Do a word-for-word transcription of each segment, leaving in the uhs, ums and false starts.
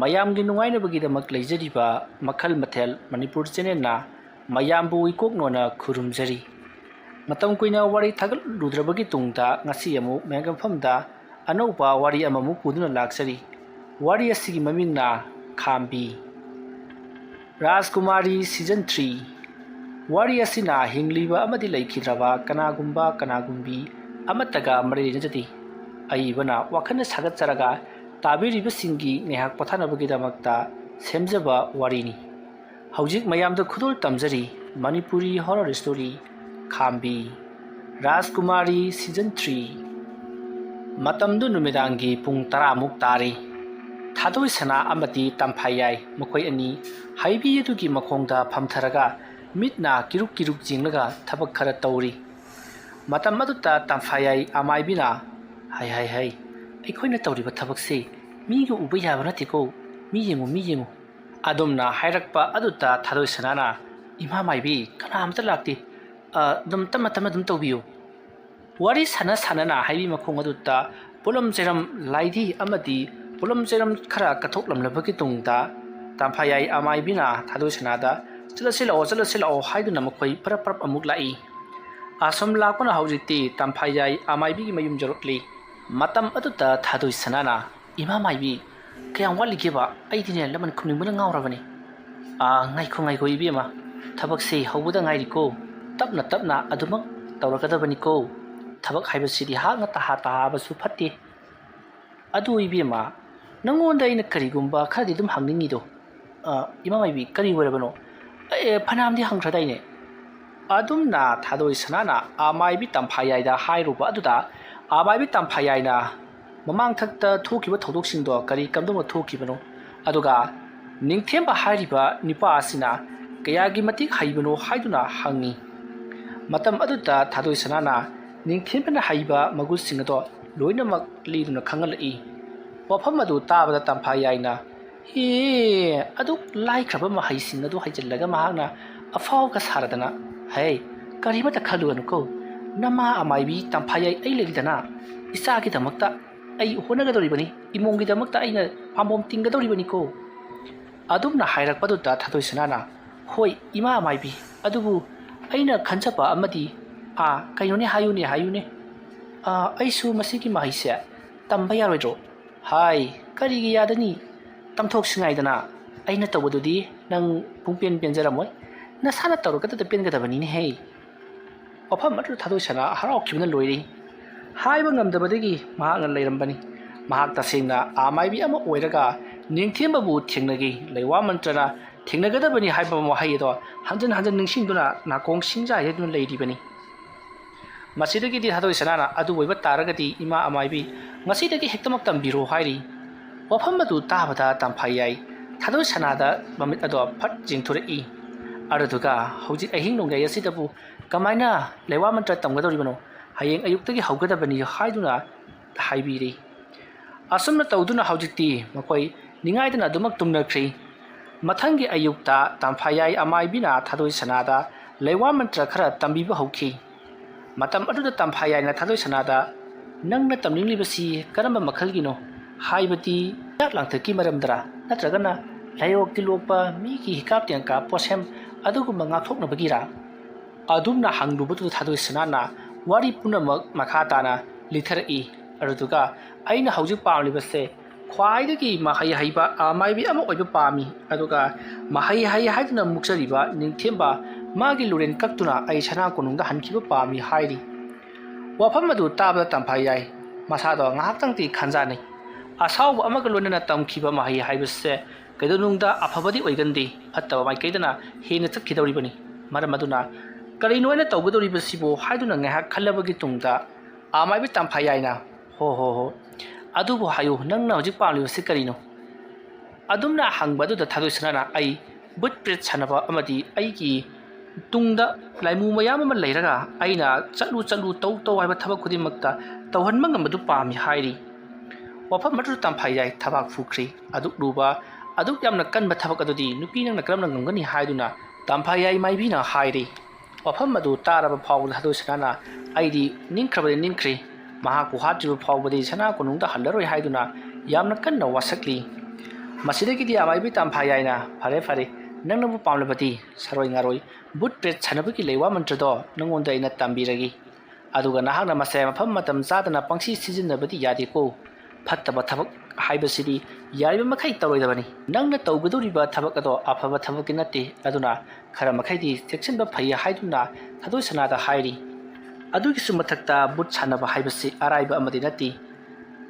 ꯃꯌꯥꯝꯒꯤ ꯅꯨꯡꯉꯥꯏꯅꯕꯒꯤꯗꯃꯛ ꯂꯩꯖꯔꯤꯕ ꯃꯈꯜ ꯃꯊꯦꯜ ꯃꯅꯤꯄꯨꯔ ꯆꯦꯅꯦꯜꯅ ꯃꯌꯥꯝꯕꯨ ꯏꯀꯣꯛꯅꯣꯅ ꯈꯨꯔꯨꯝꯖꯔꯤ꯫ ꯃꯇꯝ ꯀꯨꯏꯅ ꯋꯥꯔꯤ ꯊꯥꯒꯠꯂꯨꯗ꯭ꯔꯕꯒꯤ ꯇꯨꯡꯗ ꯉꯁꯤ ꯑꯃꯨꯛ ꯃꯌꯥꯝꯒꯤ ꯃꯐꯝꯗ ꯑꯅꯧꯕ ꯋꯥꯔꯤ ꯑꯃꯃꯨꯛ ꯄꯨꯗꯨꯅ ꯂꯥꯛꯆꯔꯤ꯫ ꯋꯥꯔꯤ ꯑꯁꯤꯒꯤ ꯃꯃꯤꯡꯅ ꯈꯥꯝꯕꯤ꯫ ꯔꯥꯖꯀꯨꯃꯥꯔꯤ season three꯫ ꯋꯥꯔꯤ ꯑꯁꯤꯅ ꯍꯤꯡꯂꯤꯕ ꯑꯃꯗꯤ ꯂꯩꯈꯤꯗ꯭ꯔꯕ ꯀꯅꯥꯒꯨꯝꯕ ꯀꯅꯥꯒꯨꯝꯕꯤ ꯑꯃꯠꯇꯒ ꯃꯔꯤ ꯂꯩꯅꯖꯗꯦ꯫ ꯑꯏꯕꯅ ꯋꯥꯈꯜꯅ ꯁꯥꯒꯠꯆꯔꯒ ꯇꯥꯕꯤꯔꯤꯕꯁꯤꯡꯒꯤ ꯉꯥꯏꯍꯥꯛ ꯄꯣꯊꯥꯅꯕꯒꯤꯗꯃꯛꯇ ꯁꯦꯝꯖꯕ ꯋꯥꯔꯤꯅꯤ꯫ ꯍꯧꯖꯤꯛ ꯃꯌꯥꯝꯗ ꯈꯨꯗꯣꯜ ꯇꯝꯖꯔꯤ Manipuri horror story ꯈꯥꯝꯕꯤ꯫ ꯔꯥꯖꯀꯨꯃꯥꯔꯤ season three꯫ ꯃꯇꯝꯗꯨ ꯅꯨꯃꯤꯗꯥꯡꯒꯤ ꯄꯨꯡ ꯇꯔꯥꯃꯨꯛ ꯇꯥꯔꯤ꯫ ꯊꯥꯗꯣꯏ ꯁꯅꯥ ꯑꯃꯗꯤ ꯇꯝꯐꯥꯌꯥꯏ ꯃꯈꯣꯏ ꯑꯅꯤ ꯍꯩꯕꯤ ꯑꯗꯨꯒꯤ ꯃꯈꯣꯡꯗ ꯐꯝꯊꯔꯒ ꯃꯤꯠꯅ ꯀꯤꯔꯨꯛ ꯀꯤꯔꯨꯛ ꯌꯦꯡꯂꯒ ꯊꯕꯛ ꯈꯔ ꯇꯧꯔꯤ꯫ ꯃꯇꯝ ꯑꯗꯨꯗ ꯇꯝꯐꯥꯌꯥꯏ ꯑꯃꯥꯏꯕꯤꯅ, "ꯍꯩ, ꯍꯩ, ꯍꯩ, ꯑꯩꯈꯣꯏꯅ ꯇꯧꯔꯤꯕ ꯊꯕꯛꯁꯤ ꯃꯤꯒ ꯎꯕ ꯌꯥꯕ ꯅꯠꯇꯦꯀꯣ, ꯃꯤ ꯌꯦꯡꯉꯨ, ꯃꯤ ꯌꯦꯡꯉꯨ"꯫ ꯑꯗꯨꯝꯅ ꯍꯥꯏꯔꯛꯄ ꯑꯗꯨꯗ ꯊꯥꯗꯣꯏ ꯁꯅꯥꯅ, "ꯏꯃꯥ ꯃꯥꯏꯕꯤ, ꯀꯅꯥꯝꯇ ꯂꯥꯛꯇꯦ, ꯑ, ꯑꯗꯨꯝ ꯇꯞꯅ ꯇꯞꯅ ꯑꯗꯨꯝ ꯇꯧꯕꯤꯌꯨ"꯫ ꯋꯥꯔꯤ ꯁꯥꯟꯅ ꯁꯥꯟꯅꯅ ꯍꯩꯕꯤ ꯃꯈꯣꯡ ꯑꯗꯨꯗ ꯄꯣꯠꯂꯝ ꯆꯩꯔꯝ ꯂꯥꯏꯙꯤ ꯑꯃꯗꯤ ꯄꯣꯠꯂꯝ ꯆꯩꯔꯝ ꯈꯔ ꯀꯠꯊꯣꯛꯂꯝꯂꯕꯒꯤ ꯇꯨꯡꯗ ꯇꯝꯐꯥꯌꯥꯏ ꯑꯃꯥꯏꯕꯤꯅ ꯊꯥꯗꯣꯏ ꯁꯅꯥꯗ, "ꯆꯠꯂꯁꯤ ꯂꯥꯛꯑꯣ, ꯆꯠꯂꯁꯤ ꯂꯥꯛꯑꯣ" ꯍꯥꯏꯗꯨꯅ ꯃꯈꯣꯏ ꯄꯔꯞ ꯄꯔꯞ ꯑꯃꯨꯛ ꯂꯥꯛꯏ꯫ ꯑꯁꯨꯝ ꯂꯥꯛꯄꯅ ꯍꯧꯖꯤꯛꯇꯤ ꯇꯝꯐꯥꯌꯥꯏ ꯑꯃꯥꯏꯕꯤꯒꯤ ꯃꯌꯨꯝ ꯌꯧꯔꯛꯂꯤ꯫ ꯃꯇꯝ ꯑꯗꯨꯗ ꯊꯥꯗꯣꯏ ꯁꯅꯥꯅ, "ꯏꯃꯥ ꯃꯥꯏꯕꯤ, ꯀꯌꯥꯝ ꯋꯥꯠꯂꯤꯒꯦꯕ? ꯑꯩꯗꯤꯅꯦ ꯂꯃꯟ ꯈꯨꯝꯅꯤꯡꯕꯅ ꯉꯥꯎꯔꯕꯅꯤ"꯫ "ꯑꯥ, ꯉꯥꯏꯈꯣ, ꯉꯥꯏꯈꯣ ꯏꯕꯦꯝꯃ, ꯊꯕꯛꯁꯦ ꯍꯧꯕꯗ ꯉꯥꯏꯔꯤꯀꯣ, ꯇꯞꯅ ꯇꯞꯅ ꯑꯗꯨꯃꯛ ꯇꯧꯔꯛꯀꯗꯕꯅꯤꯀꯣ꯫ ꯊꯕꯛ ꯍꯥꯏꯕꯁꯤꯗꯤ ꯍꯥꯛꯅ ꯇꯍꯥ ꯇꯍꯥꯕꯁꯨ ꯐꯠꯇꯦ꯫ ꯑꯗꯨ ꯏꯕꯦꯝꯃ, ꯅꯪꯉꯣꯟꯗ ꯑꯩꯅ ꯀꯔꯤꯒꯨꯝꯕ ꯈꯔꯗꯤ ꯑꯗꯨꯝ ꯍꯪꯅꯤꯡꯉꯤꯗꯣ"꯫ "ꯑ, ꯏꯃꯥ ꯃꯥꯏꯕꯤ, ꯀꯔꯤ ꯑꯣꯏꯔꯕꯅꯣ?" "ꯑꯦ, ꯐꯅꯌꯥꯝꯗꯤ ꯍꯪꯈ꯭ꯔꯗꯥꯏꯅꯦ?" ꯑꯗꯨꯝꯅ ꯊꯥꯗꯣꯏ ꯁꯅꯥꯅ ꯑꯃꯥꯏꯕꯤ ꯇꯝꯐꯥꯌꯥꯏꯗ ꯍꯥꯏꯔꯨꯕ ꯑꯗꯨꯗ, ꯑꯃꯥꯏꯕꯤ ꯇꯝꯐꯥꯌꯥꯏꯅ ꯃꯃꯥꯡꯊꯛꯇ ꯊꯣꯛꯈꯤꯕ ꯊꯧꯗꯣꯛꯁꯤꯡꯗꯣ ꯀꯔꯤ ꯀꯝꯗꯧꯅ ꯊꯣꯛꯈꯤꯕꯅꯣ, ꯑꯗꯨꯒ ꯅꯤꯡꯊꯦꯝꯕ ꯍꯥꯏꯔꯤꯕ ꯅꯨꯄꯥ ꯑꯁꯤꯅ ꯀꯌꯥꯒꯤ ꯃꯇꯤꯛ ꯍꯩꯕꯅꯣ ꯍꯥꯏꯗꯨꯅ ꯍꯪꯉꯤ꯫ ꯃꯇꯝ ꯑꯗꯨꯗ ꯊꯥꯗꯣꯏ ꯁꯅꯥꯅ ꯅꯤꯡꯊꯦꯝꯕꯅ ꯍꯩꯕ ꯃꯒꯨꯟꯁꯤꯡ ꯑꯗꯣ ꯂꯣꯏꯅꯃꯛ ꯂꯤꯗꯨꯅ ꯈꯪꯍꯜꯂꯛꯏ꯫ ꯋꯥꯐꯝ ꯑꯗꯨ ꯇꯥꯕꯗ ꯇꯝꯐꯥꯌꯥꯏꯅ, "ꯍꯦ, ꯑꯗꯨꯛ ꯂꯥꯏꯈ꯭ꯔꯕ ꯃꯍꯩꯁꯤꯡ ꯑꯗꯨ ꯍꯩꯖꯤꯜꯂꯒ ꯃꯍꯥꯛꯅ ꯑꯐꯥꯎꯕꯒ ꯁꯥꯔꯗꯅ"꯫ "ꯍꯦ, ꯀꯔꯤꯃꯇ ꯈꯜꯂꯨꯒꯅꯨꯀꯣ, ꯅꯃꯥ ꯑꯃꯥꯏꯕꯤ ꯇꯝꯐꯥꯌꯥꯏ ꯑꯩ ꯂꯩꯔꯤꯗꯅ, ꯏꯆꯥꯒꯤꯗꯃꯛꯇ"꯫ ꯑꯩ ꯍꯣꯠꯅꯒꯗꯧꯔꯤꯕꯅꯤ, ꯏꯃꯣꯝꯒꯤꯗꯃꯛꯇ ꯑꯩꯅ ꯄꯥꯝꯕꯣꯝ ꯇꯤꯡꯒꯗꯧꯔꯤꯕꯅꯤꯀꯣ꯫ ꯑꯗꯨꯝꯅ ꯍꯥꯏꯔꯛꯄꯗꯨꯗ ꯊꯥꯗꯣꯏ ꯁꯅꯥꯅ, "ꯍꯣꯏ ꯏꯃꯥ ꯑꯃꯥꯏꯕꯤ, ꯑꯗꯨꯕꯨ ꯑꯩꯅ ꯈꯟꯖꯕ ꯑꯃꯗꯤ"꯫ "ꯑꯥ, ꯀꯩꯅꯣꯅꯦ, ꯍꯥꯏꯌꯨꯅꯦ, ꯍꯥꯏꯌꯨꯅꯦ"꯫ "ꯑꯥ, ꯑꯩꯁꯨ ꯃꯁꯤꯒꯤ ꯃꯍꯩꯁꯦ ꯇꯝꯕ ꯌꯥꯔꯣꯏꯗ꯭ꯔꯣ?" "ꯍꯥꯏ, ꯀꯔꯤꯒꯤ ꯌꯥꯗꯅꯤ? ꯇꯝꯊꯣꯛꯁꯤ ꯉꯥꯏꯗꯅ꯫ ꯑꯩꯅ ꯇꯧꯕꯗꯨꯗꯤ ꯅꯪ ꯄꯨꯡꯄꯦꯟ ꯄꯦꯟꯖꯔꯝꯃꯣꯏ꯫ ꯅꯁꯥꯅ ꯇꯧꯔꯒꯗꯇ ꯄꯦꯟꯒꯗꯕꯅꯤꯅꯦꯍꯦ"꯫ ꯋꯥꯐꯝ ꯑꯗꯨꯗ ꯊꯥꯗꯣꯏ ꯁꯅꯥ ꯍꯔꯥꯎꯈꯤꯕꯅ ꯂꯣꯏꯔꯦ꯫ ꯍꯥꯏꯕ ꯉꯝꯗꯕꯗꯒꯤ ꯃꯍꯥꯛꯅ ꯂꯩꯔꯝꯕꯅꯤ꯫ ꯃꯍꯥꯛ ꯇꯁꯦꯡꯅ ꯑꯃꯥꯏꯕꯤ ꯑꯃ ꯑꯣꯏꯔꯒ ꯅꯤꯡꯊꯦꯝꯕꯕꯨ ꯊꯦꯡꯅꯒꯦ, ꯂꯩꯋꯥ ꯃꯟꯇ꯭ꯔꯅ ꯊꯦꯡꯅꯒꯗꯕꯅꯤ ꯍꯥꯏꯕ ꯋꯥꯍꯩ ꯑꯗꯣ ꯍꯟꯖꯤꯟ ꯍꯟꯖꯤꯟ ꯅꯤꯡꯁꯤꯡꯗꯨꯅ ꯅꯥꯀꯣꯡ ꯁꯤꯡꯖꯥꯏ ꯍꯥꯏꯗꯨꯅ ꯂꯩꯔꯤꯕꯅꯤ꯫ ꯃꯁꯤꯗꯒꯤꯗꯤ ꯊꯥꯗꯣꯏ ꯁꯅꯥꯅ, "ꯑꯗꯨ ꯑꯣꯏꯕ ꯇꯥꯔꯒꯗꯤ ꯏꯃꯥ ꯑꯃꯥꯏꯕꯤ, ꯉꯁꯤꯗꯒꯤ ꯍꯦꯛꯇꯃꯛ ꯇꯝꯕꯤꯔꯣ" ꯍꯥꯏꯔꯤ꯫ ꯋꯥꯐꯝ ꯑꯗꯨ ꯇꯥꯕꯗ ꯇꯝꯐꯥ ꯌꯥꯏ꯫ ꯊꯥꯗꯣꯏ ꯁꯅꯥꯗ ꯃꯃꯤꯠ ꯑꯗꯣ ꯐꯠ ꯌꯦꯡꯊꯣꯔꯛꯏ꯫ ꯑꯗꯨꯗꯨꯒ, "ꯍꯧꯖꯤꯛ ꯑꯍꯤꯡ ꯅꯣꯡꯌꯥꯏ ꯑꯁꯤꯗꯕꯨ ꯀꯃꯥꯏꯅ ꯂꯩꯋꯥ ꯃꯟꯇ꯭ꯔ ꯇꯝꯒꯗꯧꯔꯤꯕꯅꯣ? ꯍꯌꯦꯡ ꯑꯌꯨꯛꯇꯒꯤ ꯍꯧꯒꯗꯕꯅꯤ" ꯍꯥꯏꯗꯨꯅ ꯍꯥꯏꯕꯤꯔꯤ꯫ ꯑꯁꯨꯝꯅ ꯇꯧꯗꯨꯅ ꯍꯧꯖꯤꯛꯇꯤ ꯃꯈꯣꯏ ꯅꯤꯡꯉꯥꯏꯗꯅ ꯑꯗꯨꯃꯛ ꯇꯨꯝꯅꯈ꯭ꯔꯤ꯫ ꯃꯊꯪꯒꯤ ꯑꯌꯨꯛꯇ ꯇꯝꯐꯥꯌꯥꯏ ꯑꯃꯥꯏꯕꯤꯅ ꯊꯥꯗꯣꯏ ꯁꯅꯥꯗ ꯂꯩꯋꯥ ꯃꯟꯇ꯭ꯔ ꯈꯔ ꯇꯝꯕꯤꯕ ꯍꯧꯈꯤ꯫ ꯃꯇꯝ ꯑꯗꯨꯗ ꯇꯝꯐꯥꯌꯥꯏꯅ ꯊꯥꯗꯣꯏ ꯁꯅꯥꯗ, "ꯅꯪꯅ ꯇꯝꯅꯤꯡꯂꯤꯕꯁꯤ ꯀꯔꯝꯕ ꯃꯈꯜꯒꯤꯅꯣ? ꯍꯥꯏꯕꯗꯤ ꯍꯤꯗꯥꯛ ꯂꯥꯡꯊꯛꯀꯤ ꯃꯔꯝꯗꯔꯥ? ꯅꯠꯇ꯭ꯔꯒꯅ ꯂꯥꯏꯑꯣꯛ ꯇꯤꯜꯂꯣꯛꯄ, ꯃꯤꯒꯤ ꯍꯤꯀꯥꯞ ꯇꯦꯡꯀꯥꯞ ꯄꯣꯠꯁꯦꯝ ꯑꯗꯨꯒꯨꯝꯕ ꯉꯥꯛꯊꯣꯛꯅꯕꯒꯤꯔꯥ?" ꯑꯗꯨꯝꯅ ꯍꯪꯂꯨꯕꯗꯨꯗ ꯊꯥꯗꯣꯏ ꯁꯅꯥꯅ ꯋꯥꯔꯤ ꯄꯨꯝꯅꯃꯛ ꯃꯈꯥ ꯇꯥꯅ ꯂꯤꯊꯔꯛꯏ꯫ ꯑꯗꯨꯗꯨꯒ, "ꯑꯩꯅ ꯍꯧꯖꯤꯛ ꯄꯥꯝꯂꯤꯕꯁꯦ ꯈ꯭ꯋꯥꯏꯗꯒꯤ ꯃꯍꯩ ꯍꯩꯕ ꯑꯃꯥꯏꯕꯤ ꯑꯃ ꯑꯣꯏꯕ ꯄꯥꯝꯃꯤ꯫ ꯑꯗꯨꯒ ꯃꯍꯩ ꯍꯩ ꯍꯥꯏꯗꯨꯅ ꯃꯨꯛꯆꯔꯤꯕ ꯅꯤꯡꯊꯦꯝꯕ ꯃꯥꯒꯤ ꯂꯨꯔꯦꯟ ꯀꯛꯇꯨꯅ ꯑꯩ ꯁꯅꯥ ꯀꯣꯅꯨꯡꯗ ꯍꯟꯈꯤꯕ ꯄꯥꯝꯃꯤ" ꯍꯥꯏꯔꯤ꯫ ꯋꯥꯐꯝ ꯑꯗꯨ ꯇꯥꯕꯗ ꯇꯝꯐꯥ ꯌꯥꯏ ꯃꯁꯥꯗꯣ ꯉꯥꯏꯍꯥꯛꯇꯪꯗꯤ ꯈꯟꯖꯥꯅꯩ꯫ ꯑꯁꯥꯎꯕ ꯑꯃꯒ ꯂꯣꯏꯅꯅ ꯇꯝꯈꯤꯕ ꯃꯍꯩ ꯍꯥꯏꯕꯁꯦ ꯀꯩꯗꯧꯅꯨꯡꯗ ꯑꯐꯕꯗꯤ ꯑꯣꯏꯒꯟꯗꯦ, ꯐꯠꯇꯕ ꯃꯥꯏꯀꯩꯗꯅ ꯍꯦꯟꯅ ꯆꯠꯈꯤꯗꯧꯔꯤꯕꯅꯤ꯫ ꯃꯔꯝ ꯑꯗꯨꯅ, "ꯀꯔꯤꯅꯣ ꯑꯩꯅ ꯇꯧꯒꯗꯧꯔꯤꯕꯁꯤꯕꯨ?" ꯍꯥꯏꯗꯨꯅ ꯉꯥꯏꯍꯥꯛ ꯈꯜꯂꯕꯒꯤ ꯇꯨꯡꯗ ꯑꯃꯥꯏꯕꯤ ꯇꯝꯐꯥ ꯌꯥꯏꯅ, "ꯍꯣ ꯍꯣ ꯍꯣ, ꯑꯗꯨꯕꯨ ꯍꯥꯏꯌꯨ, ꯅꯪꯅ ꯍꯧꯖꯤꯛ ꯄꯥꯝꯂꯤꯕꯁꯤ ꯀꯔꯤꯅꯣ?" ꯑꯗꯨꯝꯅ ꯍꯪꯕ ꯑꯗꯨꯗ ꯊꯥꯗꯣꯏ ꯁꯅꯥꯅ, "ꯑꯩ ꯕꯨꯠ ꯄ꯭ꯔꯦꯠ ꯁꯥꯟꯅꯕ ꯑꯃꯗꯤ ꯑꯩꯒꯤ ꯇꯨꯡꯗ ꯂꯥꯏꯃꯨ ꯃꯌꯥꯝ ꯑꯃ ꯂꯩꯔꯒ ꯑꯩꯅ 'ꯆꯠꯂꯨ, ꯆꯠꯂꯨ, ꯇꯧ, ꯇꯧ' ꯍꯥꯏꯕ ꯊꯕꯛ ꯈꯨꯗꯤꯡꯃꯛꯇ ꯇꯧꯍꯟꯕ ꯉꯝꯕꯗꯨ ꯄꯥꯝꯃꯤ" ꯍꯥꯏꯔꯤ꯫ ꯋꯥꯐꯝ ꯑꯗꯨꯗ ꯇꯝꯐꯥ ꯌꯥꯏ ꯊꯕꯥꯛ ꯐꯨꯈ꯭ꯔꯤ꯫ ꯑꯗꯨꯛ ꯂꯨꯕ, ꯑꯗꯨꯛ ꯌꯥꯝꯅ ꯀꯟꯕ ꯊꯕꯛ ꯑꯗꯨꯗꯤ ꯅꯨꯄꯤ ꯅꯪꯅ ꯀꯔꯝꯅ ꯉꯝꯒꯅꯤ ꯍꯥꯏꯗꯨꯅ ꯇꯝꯐꯥ ꯌꯥꯏ ꯃꯥꯏꯕꯤꯅ ꯍꯥꯏꯔꯤ꯫ ꯋꯥꯐꯝ ꯑꯗꯨ ꯇꯥꯔꯕ ꯐꯥꯎꯕꯗ ꯊꯥꯗꯣꯏ ꯁꯅꯥꯅ, "ꯑꯩꯗꯤ ꯅꯤꯡꯈ꯭ꯔꯕꯗꯤ ꯅꯤꯡꯈ꯭ꯔꯦ, ꯃꯍꯥꯛꯄꯨ ꯍꯥꯠꯇ꯭ꯔꯤꯕ ꯐꯥꯎꯕꯗꯤ ꯁꯅꯥ ꯀꯣꯅꯨꯡꯗ ꯍꯜꯂꯔꯣꯏ ꯍꯥꯏꯗꯨꯅ ꯌꯥꯝꯅ ꯀꯟꯅ ꯋꯥꯁꯛꯂꯤ꯫ ꯃꯁꯤꯗꯒꯤꯗꯤ ꯑꯃꯥꯏꯕꯤ ꯇꯥꯝꯐꯥ ꯌꯥꯏꯅ, "ꯐꯔꯦ ꯐꯔꯦ, ꯅꯪꯅꯕꯨ ꯄꯥꯝꯂꯕꯗꯤ ꯁꯥꯔꯣꯏ ꯉꯥꯔꯣꯏ ꯕꯨꯠ ꯄ꯭ꯔꯦꯠ ꯁꯥꯟꯅꯕꯒꯤ ꯂꯩꯋꯥ ꯃꯟꯇ꯭ꯔꯗꯣ ꯅꯪꯉꯣꯟꯗ ꯑꯩꯅ ꯇꯝꯕꯤꯔꯒꯦ꯫ ꯑꯗꯨꯒ ꯅꯍꯥꯛꯅ ꯃꯁꯦ ꯃꯐꯝ ꯃꯇꯝ ꯆꯥꯗꯅ ꯄꯪꯁꯤ ꯁꯤꯖꯤꯟꯅꯕꯗꯤ ꯌꯥꯗꯦꯀꯣ꯫ ꯐꯠꯇꯕ ꯊꯕꯛ ꯍꯥꯏꯕꯁꯤꯗꯤ ꯌꯥꯔꯤꯕ ꯃꯈꯩ ꯇꯧꯔꯣꯏꯗꯕꯅꯤ꯫ ꯅꯪꯅ ꯇꯧꯒꯗꯧꯔꯤꯕ ꯊꯕꯛ ꯑꯗꯣ ꯑꯐꯕ ꯊꯕꯛꯇꯤ ꯅꯠꯇꯦ, ꯑꯗꯨꯅ ꯈꯔ ꯃꯈꯩꯗꯤ ꯆꯦꯛꯁꯤꯟꯕ ꯐꯩ" ꯍꯥꯏꯗꯨꯅ ꯊꯥꯗꯣꯏ ꯁꯅꯥꯗ ꯍꯥꯏꯔꯤ꯫ ꯑꯗꯨꯒꯤꯁꯨ ꯃꯊꯛꯇ ꯕꯨꯠ ꯁꯥꯟꯅꯕ ꯍꯥꯏꯕꯁꯤ ꯑꯔꯥꯏꯕ ꯑꯃꯗꯤ ꯅꯠꯇꯦ꯫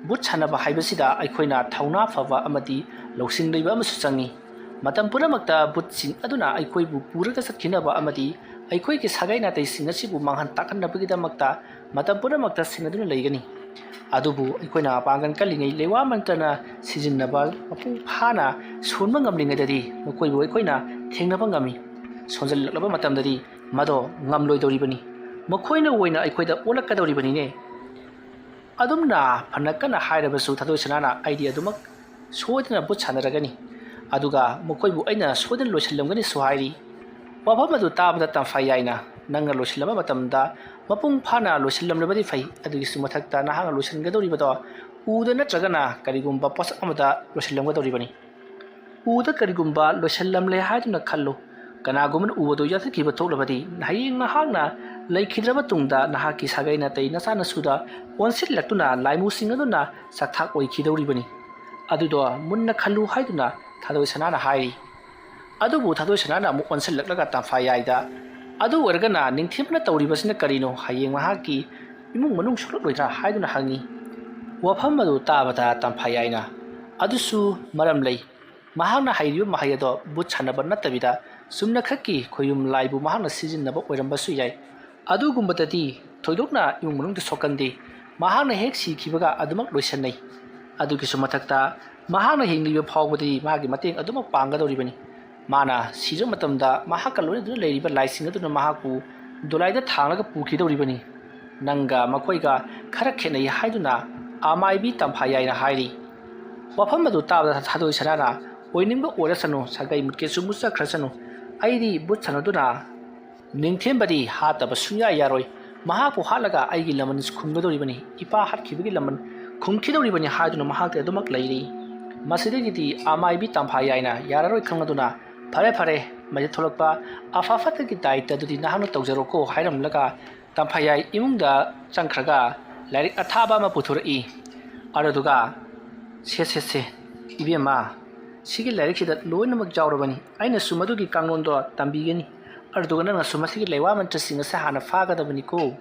ꯕꯨꯠ ꯁꯥꯟꯅꯕ ꯍꯥꯏꯕꯁꯤꯗ ꯑꯩꯈꯣꯏꯅ ꯊꯧꯅꯥ ꯐꯕ ꯑꯃꯗꯤ ꯂꯧꯁꯤꯡ ꯂꯩꯕ ꯑꯃꯁꯨ ꯆꯪꯏ꯫ ꯃꯇꯝ ꯄꯨꯝꯅꯃꯛꯇ ꯕꯨꯠꯁꯤꯡ ꯑꯗꯨꯅ ꯑꯩꯈꯣꯏꯕꯨ ꯄꯨꯔꯒ ꯆꯠꯈꯤꯅꯕ ꯑꯃꯗꯤ ꯑꯩꯈꯣꯏꯒꯤ ꯁꯥꯒꯩ ꯅꯥꯇꯩꯁꯤꯡ ꯑꯁꯤꯕꯨ ꯃꯥꯡꯍꯟ ꯇꯥꯛꯍꯟꯅꯕꯒꯤꯗꯃꯛꯇ ꯃꯇꯝ ꯄꯨꯝꯅꯃꯛꯇ ꯁꯦꯟꯅꯗꯨꯅ ꯂꯩꯒꯅꯤ꯫ ꯑꯗꯨꯕꯨ ꯑꯩꯈꯣꯏꯅ ꯃꯄꯥꯡꯒꯜ ꯀꯜꯂꯤꯉꯩ ꯂꯩꯋꯥ ꯃꯟꯇ꯭ꯔꯅ ꯁꯤꯖꯤꯟꯅꯕ ꯃꯄꯨꯡ ꯐꯥꯅ ꯁꯣꯟꯕ ꯉꯝꯂꯤꯉꯩꯗꯗꯤ ꯃꯈꯣꯏꯕꯨ ꯑꯩꯈꯣꯏꯅ ꯊꯦꯡꯅꯕ ꯉꯝꯃꯤ꯫ ꯁꯣꯟꯖꯜꯂꯛꯂꯕ ꯃꯇꯝꯗꯗꯤ ꯃꯗꯣ ꯉꯝꯂꯣꯏꯗꯧꯔꯤꯕꯅꯤ꯫ ꯃꯈꯣꯏꯅ ꯑꯣꯏꯅ ꯑꯩꯈꯣꯏꯗ ꯑꯣꯜꯂꯛꯀꯗꯧꯔꯤꯕꯅꯤꯅꯦ꯫ ꯑꯗꯨꯝꯅ ꯐꯅ ꯀꯟꯅ ꯍꯥꯏꯔꯕꯁꯨ ꯊꯥꯗꯣꯏ ꯁꯅꯥꯅ "ꯑꯩꯗꯤ ꯑꯗꯨꯃꯛ ꯁꯣꯏꯗꯅ ꯕꯨꯠ ꯁꯥꯟꯅꯔꯒꯅꯤ, ꯑꯗꯨꯒ ꯃꯈꯣꯏꯕꯨ ꯑꯩꯅ ꯁꯣꯏꯗꯅ ꯂꯣꯏꯁꯤꯜꯂꯝꯒꯅꯤꯁꯨ" ꯍꯥꯏꯔꯤ꯫ ꯋꯥꯐꯝ ꯑꯗꯨ ꯇꯥꯕꯗ ꯇꯝꯐꯥ ꯌꯥꯏꯅ, "ꯅꯪꯅ ꯂꯣꯏꯁꯤꯜꯂꯝꯕ ꯃꯇꯝꯗ ꯃꯄꯨꯡ ꯐꯥꯅ ꯂꯣꯏꯁꯤꯜꯂꯝꯂꯕꯗꯤ ꯐꯩ, ꯑꯗꯨꯒꯤꯁꯨ ꯃꯊꯛꯇ ꯅꯍꯥꯛꯅ ꯂꯣꯏꯁꯤꯟꯒꯗꯧꯔꯤꯕꯗꯣ ꯎꯗ ꯅꯠꯇ꯭ꯔꯒꯅ ꯀꯔꯤꯒꯨꯝꯕ ꯄꯣꯠꯁꯛ ꯑꯃꯗ ꯂꯣꯏꯁꯤꯜꯂꯝꯒꯗꯧꯔꯤꯕꯅꯤ꯫ ꯎꯗ ꯀꯔꯤꯒꯨꯝꯕ ꯂꯣꯏꯁꯤꯜꯂꯝꯂꯦ ꯍꯥꯏꯗꯨꯅ ꯈꯜꯂꯨ꯫ ꯀꯅꯥꯒꯨꯝꯕꯅ ꯎꯕꯗꯨ ꯌꯥꯟꯊꯠꯈꯤꯕ ꯊꯣꯛꯂꯕꯗꯤ, ꯍꯌꯦꯡ ꯅꯍꯥꯛꯅ ꯂꯩꯈꯤꯗ꯭ꯔꯕ ꯇꯨꯡꯗ ꯅꯍꯥꯛꯀꯤ ꯁꯥꯒꯩ ꯅꯥꯇꯩ ꯅꯆꯥꯅꯁꯨꯗ ꯑꯣꯟꯁꯤꯜꯂꯛꯇꯨꯅ ꯂꯥꯏꯃꯨꯁꯤꯡ ꯑꯗꯨꯅ ꯆꯥꯛꯊꯥꯛ ꯑꯣꯏꯈꯤꯗꯧꯔꯤꯕꯅꯤ꯫ ꯑꯗꯨꯗꯣ ꯃꯨꯟꯅ ꯈꯜꯂꯨ" ꯍꯥꯏꯗꯨꯅ ꯊꯥꯗꯣꯏ ꯁꯅꯥꯅ ꯍꯥꯏꯔꯤ꯫ ꯑꯗꯨꯕꯨ ꯊꯥꯗꯣꯏ ꯁꯅꯥꯅ ꯑꯃꯨꯛ ꯑꯣꯟꯁꯤꯜꯂꯛꯂꯒ ꯇꯝꯐꯥ ꯌꯥꯏꯗ, "ꯑꯗꯨ ꯑꯣꯏꯔꯒꯅ ꯅꯤꯡꯊꯦꯝꯕꯅ ꯇꯧꯔꯤꯕꯁꯤꯅ ꯀꯔꯤꯅꯣ? ꯍꯌꯦꯡ ꯃꯍꯥꯛꯀꯤ ꯏꯃꯨꯡ ꯃꯅꯨꯡ ꯁꯣꯛꯂꯛꯂꯣꯏꯗ꯭ꯔꯥ?" ꯍꯥꯏꯗꯨꯅ ꯍꯪꯉꯤ꯫ ꯋꯥꯐꯝ ꯑꯗꯨ ꯇꯥꯕꯗ ꯇꯝꯐꯥ ꯌꯥꯏꯅ, "ꯑꯗꯨꯁꯨ ꯃꯔꯝ ꯂꯩ꯫ ꯃꯍꯥꯛꯅ ꯍꯩꯔꯤꯕ ꯃꯍꯩ ꯑꯗꯣ ꯕꯨꯠ ꯁꯥꯟꯅꯕ ꯅꯠꯇꯕꯤꯗ ꯆꯨꯝꯅꯈꯛꯀꯤ ꯈꯣꯌꯨꯝ ꯂꯥꯏꯕꯨ ꯃꯍꯥꯛꯅ ꯁꯤꯖꯤꯟꯅꯕ ꯑꯣꯏꯔꯝꯕꯁꯨ ꯌꯥꯏ꯫ ꯑꯗꯨꯒꯨꯝꯕꯗꯗꯤ ꯊꯣꯏꯗꯣꯛꯅ ꯏꯃꯨꯡ ꯃꯅꯨꯡꯗ ꯁꯣꯛꯀꯟꯗꯦ꯫ ꯃꯍꯥꯛꯅ ꯍꯦꯛ ꯁꯤꯈꯤꯕꯒ ꯑꯗꯨꯃꯛ ꯂꯣꯏꯁꯤꯟꯅꯩ꯫ ꯑꯗꯨꯒꯤꯁꯨ ꯃꯊꯛꯇ ꯃꯍꯥꯛꯅ ꯍꯤꯡꯂꯤꯕ ꯐꯥꯎꯕꯗꯤ ꯃꯥꯒꯤ ꯃꯇꯦꯡ ꯑꯗꯨꯃꯛ ꯄꯥꯡꯒꯗꯧꯔꯤꯕꯅꯤ꯫ ꯃꯥꯅ ꯁꯤꯔꯕ ꯃꯇꯝꯗ ꯃꯍꯥꯛꯀ ꯂꯣꯏꯅꯗꯨꯅ ꯂꯩꯔꯤꯕ ꯂꯥꯏꯁꯤꯡ ꯑꯗꯨꯅ ꯃꯍꯥꯛꯄꯨ ꯗꯣꯂꯥꯏꯗ ꯊꯥꯡꯂꯒ ꯄꯨꯈꯤꯗꯧꯔꯤꯕꯅꯤ꯫ ꯅꯪꯒ ꯃꯈꯣꯏꯒ ꯈꯔ ꯈꯦꯠꯅꯩ" ꯍꯥꯏꯗꯨꯅ ꯑꯃꯥꯏꯕꯤ ꯇꯝꯐꯥ ꯌꯥꯏꯅ ꯍꯥꯏꯔꯤ꯫ ꯋꯥꯐꯝ ꯑꯗꯨ ꯇꯥꯕꯗ ꯊꯥꯗꯣꯏ ꯁꯅꯥꯅ, "ꯑꯣꯏꯅꯤꯡꯕ ꯑꯣꯏꯔꯁꯅꯨ, ꯁꯥꯒꯩ ꯃꯨꯠꯀꯦꯁꯨ ꯃꯨꯠꯆꯈ꯭ꯔꯁꯅꯨ, ꯑꯩꯗꯤ ꯕꯨꯠ ꯁꯥꯟꯅꯗꯨꯅ ꯅꯤꯡꯊꯦꯝꯕꯗꯤ ꯍꯥꯠꯇꯕ ꯁꯨꯡꯌꯥ ꯌꯥꯔꯣꯏ꯫ ꯃꯍꯥꯛꯄꯨ ꯍꯥꯠꯂꯒ ꯑꯩꯒꯤ ꯂꯃꯟ ꯈꯨꯝꯒꯗꯧꯔꯤꯕꯅꯤ, ꯏꯄꯥ ꯍꯥꯠꯈꯤꯕꯒꯤ ꯂꯃꯟ ꯈꯨꯝꯈꯤꯗꯧꯔꯤꯕꯅꯤ ꯍꯥꯏꯗꯨꯅ ꯃꯍꯥꯛꯇꯤ ꯑꯗꯨꯃꯛ ꯂꯩꯔꯤ꯫ ꯃꯁꯤꯗꯒꯤꯗꯤ ꯑꯃꯥꯏꯕꯤ ꯇꯝꯐꯥꯌꯥꯏꯅ ꯌꯥꯔꯔꯣꯏ ꯈꯪꯂꯗꯨꯅ, "ꯐꯔꯦ ꯐꯔꯦ, ꯃꯁꯤꯗ ꯊꯣꯛꯂꯛꯄ ꯑꯐ ꯐꯠꯇꯒꯤ ꯗꯥꯏꯇ ꯑꯗꯨꯗꯤ ꯅꯍꯥꯛꯅ ꯇꯧꯖꯔꯣꯀꯣ" ꯍꯥꯏꯔꯝꯂꯒ ꯇꯝꯐꯥꯌꯥꯏ ꯏꯃꯨꯡꯗ ꯆꯪꯈ꯭ꯔꯒ ꯂꯥꯏꯔꯤꯛ ꯑꯊꯥꯕ ꯑꯃ ꯄꯨꯊꯣꯔꯛꯏ꯫ ꯑꯗꯨꯗꯨꯒ, "ꯁꯦ ꯁꯦ ꯁꯦ, ꯏꯕꯦꯝꯃ, ꯁꯤꯒꯤ ꯂꯥꯏꯔꯤꯛꯁꯤꯗ ꯂꯣꯏꯅꯃꯛ ꯌꯥꯎꯔꯕꯅꯤ꯫ ꯑꯩꯅꯁꯨ ꯃꯗꯨꯒꯤ ꯀꯥꯡꯂꯣꯟꯗꯣ ꯇꯝꯕꯤꯒꯅꯤ꯫ ꯑꯗꯨꯗꯨꯒ ꯅꯪꯅꯁꯨ ꯃꯁꯤꯒꯤ ꯂꯩꯋꯥ ꯃꯟꯇ꯭ꯔꯁꯤꯡ ꯑꯁꯦ ꯍꯥꯟꯅ ꯐꯥꯒꯗꯕꯅꯤꯀꯣ"꯫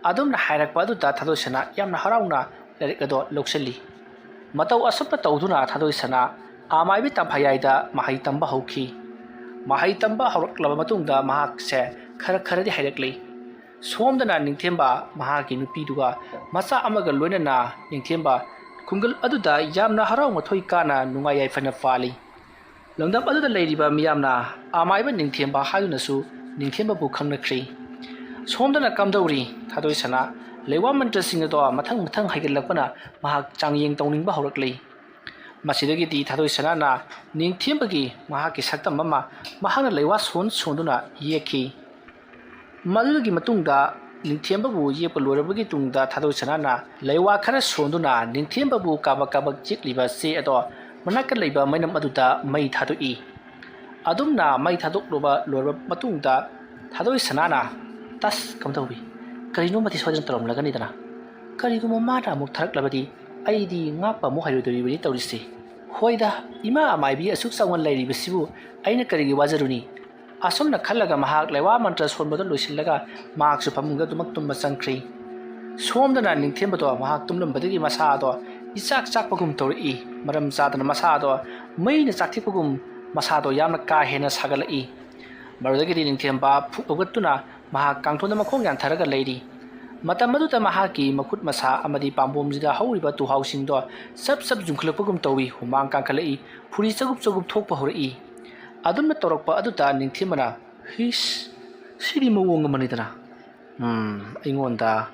ꯑꯗꯨꯝꯅ ꯍꯥꯏꯔꯛꯄ ꯑꯗꯨꯗ ꯊꯥꯗꯣꯏꯁꯅꯥ ꯌꯥꯝꯅ ꯍꯔꯥꯎꯅ ꯂꯥꯏꯔꯤꯛ ꯑꯗꯣ ꯂꯧꯁꯤꯜꯂꯤ꯫ ꯃꯇꯧ ꯑꯁꯨꯝꯅ ꯇꯧꯗꯨꯅ ꯊꯥꯗꯣꯏꯁꯅꯥ ꯑꯃꯥꯏꯕꯤ ꯇꯝꯐꯥꯌꯥꯏꯗ ꯃꯍꯩ ꯇꯝꯕ ꯍꯧꯈꯤ꯫ ꯃꯍꯩ ꯇꯝꯕ ꯍꯧꯔꯛꯂꯕ ꯃꯇꯨꯡꯗ ꯃꯍꯥꯛꯁꯦ ꯈꯔ ꯈꯔꯗꯤ ꯍꯩꯔꯛꯂꯤ꯫ ꯁꯣꯝꯗꯅ ꯅꯤꯡꯊꯦꯝꯕ ꯃꯍꯥꯛꯀꯤ ꯅꯨꯄꯤꯗꯨꯒ ꯃꯆꯥ ꯑꯃꯒ ꯂꯣꯏꯅꯅ ꯅꯤꯡꯊꯦꯝꯕ ꯈꯨꯡꯒꯪ ꯑꯗꯨꯗ ꯌꯥꯝꯅ ꯍꯔꯥꯎ ꯃꯊꯣꯏ ꯀꯥꯅ ꯅꯨꯡꯉꯥꯏ ꯌꯥꯏꯐꯅ ꯄꯥꯜꯂꯤ꯫ ꯂꯝꯗꯝ ꯑꯗꯨꯗ ꯂꯩꯔꯤꯕ ꯃꯤꯌꯥꯝꯅ ꯑꯃꯥꯏꯕ ꯅꯤꯡꯊꯦꯝꯕ ꯍꯥꯏꯗꯨꯅꯁꯨ ꯅꯤꯡꯊꯦꯝꯕꯕꯨ ꯈꯪꯅꯈ꯭ꯔꯤ꯫ ꯁꯣꯝꯗꯅ ꯀꯝꯗꯧꯔꯤ? ꯊꯥꯗꯣꯏꯁꯅꯥ ꯂꯩꯋꯥ ꯃꯟꯇ꯭ꯔꯁꯤꯡ ꯑꯗꯣ ꯃꯊꯪ ꯃꯊꯪ ꯍꯩꯒꯠꯂꯛꯄꯅ ꯃꯍꯥꯛ ꯆꯥꯡꯌꯦꯡ ꯇꯧꯅꯤꯡꯕ ꯍꯧꯔꯛꯂꯤ꯫ ꯃꯁꯤꯗꯒꯤꯗꯤ ꯊꯥꯗꯣꯏꯁꯅꯥꯅ ꯅꯤꯡꯊꯦꯝꯕꯒꯤ ꯃꯍꯥꯛꯀꯤ ꯁꯛꯇꯝ ꯑꯃ ꯃꯍꯥꯛꯅ ꯂꯩꯋꯥ ꯁꯣꯟ ꯁꯣꯟꯗꯨꯅ ꯌꯦꯛꯈꯤ꯫ ꯃꯗꯨꯒꯤ ꯃꯇꯨꯡꯗ ꯅꯤꯡꯊꯦꯝꯕꯕꯨ ꯌꯦꯛꯄ ꯂꯣꯏꯔꯕꯒꯤ ꯇꯨꯡꯗ ꯊꯥꯗꯣꯏꯁꯅꯥꯅ ꯂꯩꯋꯥ ꯈꯔ ꯁꯣꯟꯗꯨꯅ ꯅꯤꯡꯊꯦꯝꯕꯕꯨ ꯀꯥꯕꯛ ꯀꯥꯕꯛ ꯌꯦꯛꯂꯤꯕ ꯆꯦ ꯑꯗꯣ ꯃꯅꯥꯛꯇ ꯂꯩꯕ ꯃꯩꯅꯝ ꯑꯗꯨꯗ ꯃꯩ ꯊꯥꯗꯣꯛꯏ꯫ ꯑꯗꯨꯝꯅ ꯃꯩ ꯊꯥꯗꯣꯛꯂꯨꯕ ꯂꯣꯏꯔꯕ ꯃꯇꯨꯡꯗ ꯊꯥꯗꯣꯏꯁꯅꯥꯅ, "ꯇꯁ, ꯀꯝꯗꯧꯏ? ꯀꯔꯤꯅꯣꯃꯗꯤ ꯁꯣꯏꯗꯅ ꯇꯧꯔꯝꯂꯒꯅꯤꯗꯅ꯫ ꯀꯔꯤꯒꯨꯝꯕ ꯃꯥꯅ ꯑꯃꯨꯛ ꯊꯥꯔꯛꯂꯕꯗꯤ ꯑꯩꯗꯤ ꯉꯥꯛꯄ ꯑꯃꯨꯛ ꯍꯩꯔꯣꯏꯗꯧꯔꯤꯕꯅꯤ ꯇꯧꯔꯤꯁꯦ꯫ ꯍꯣꯏꯗ, ꯏꯃꯥ ꯑꯃꯥꯏꯕꯤ ꯑꯁꯨꯛ ꯆꯥꯎꯅ ꯂꯩꯔꯤꯕꯁꯤꯕꯨ ꯑꯩꯅ ꯀꯔꯤꯒꯤ ꯋꯥꯖꯔꯨꯅꯤ?" ꯑꯁꯨꯝꯅ ꯈꯜꯂꯒ ꯃꯍꯥꯛ ꯂꯩꯋꯥ ꯃꯟꯇ꯭ꯔ ꯁꯣꯟꯕꯗꯨ ꯂꯣꯏꯁꯤꯜꯂꯒ ꯃꯍꯥꯛꯁꯨ ꯐꯃꯨꯡꯗ ꯑꯗꯨꯃꯛ ꯇꯨꯝꯕ ꯆꯪꯈ꯭ꯔꯤ꯫ ꯁꯣꯝꯗꯅ ꯅꯤꯡꯊꯦꯝꯕꯗꯣ ꯃꯍꯥꯛ ꯇꯨꯝꯂꯝꯕꯗꯒꯤ ꯃꯁꯥꯗꯣ ꯏꯆꯥꯛ ꯆꯥꯛꯄꯒꯨꯝ ꯇꯧꯔꯛꯏ꯫ ꯃꯔꯝ ꯆꯥꯗꯅ ꯃꯁꯥꯗꯣ ꯃꯩꯅ ꯆꯥꯛꯊꯦꯛꯄꯒꯨꯝ ꯃꯁꯥꯗꯣ ꯌꯥꯝꯅ ꯀꯥ ꯍꯦꯟꯅ ꯁꯥꯒꯠꯂꯛꯏ꯫ ꯃꯗꯨꯗꯒꯤꯗꯤ ꯅꯤꯡꯊꯦꯝꯕ ꯐꯨꯛ ꯍꯧꯒꯠꯇꯨꯅ ꯃꯍꯥꯛ ꯀꯥꯡꯊꯣꯟꯗ ꯃꯈꯣꯡ ꯌꯥꯟꯊꯔꯒ ꯂꯩꯔꯤ꯫ ꯃꯇꯝ ꯑꯗꯨꯗ ꯃꯍꯥꯛꯀꯤ ꯃꯈꯨꯠ ꯃꯁꯥ ꯑꯃꯗꯤ ꯄꯥꯝꯕꯣꯝꯁꯤꯗ ꯍꯧꯔꯤꯕ ꯇꯨꯍꯥꯎꯁꯤꯡꯗꯣ ꯆꯞ ꯆꯞ ꯌꯨꯡꯈꯠꯂꯛꯄꯒꯨꯝ ꯇꯧꯏ, ꯍꯨꯃꯥꯡ ꯀꯥꯡꯈꯠꯂꯛꯏ, ꯐꯨꯔꯤ ꯆꯒꯨꯞ ꯆꯒꯨꯞ ꯊꯣꯛꯄ ꯍꯧꯔꯛꯏ꯫ ꯑꯗꯨꯝꯅ ꯇꯧꯔꯛꯄ ꯑꯗꯨꯗ ꯅꯤꯡꯊꯦꯝꯕꯅ, "ꯍꯤꯁ, ꯁꯤꯗꯤ ꯃꯑꯣꯡ ꯑꯃꯅꯤꯗꯅ꯫ ꯎꯝ, ꯑꯩꯉꯣꯟꯗ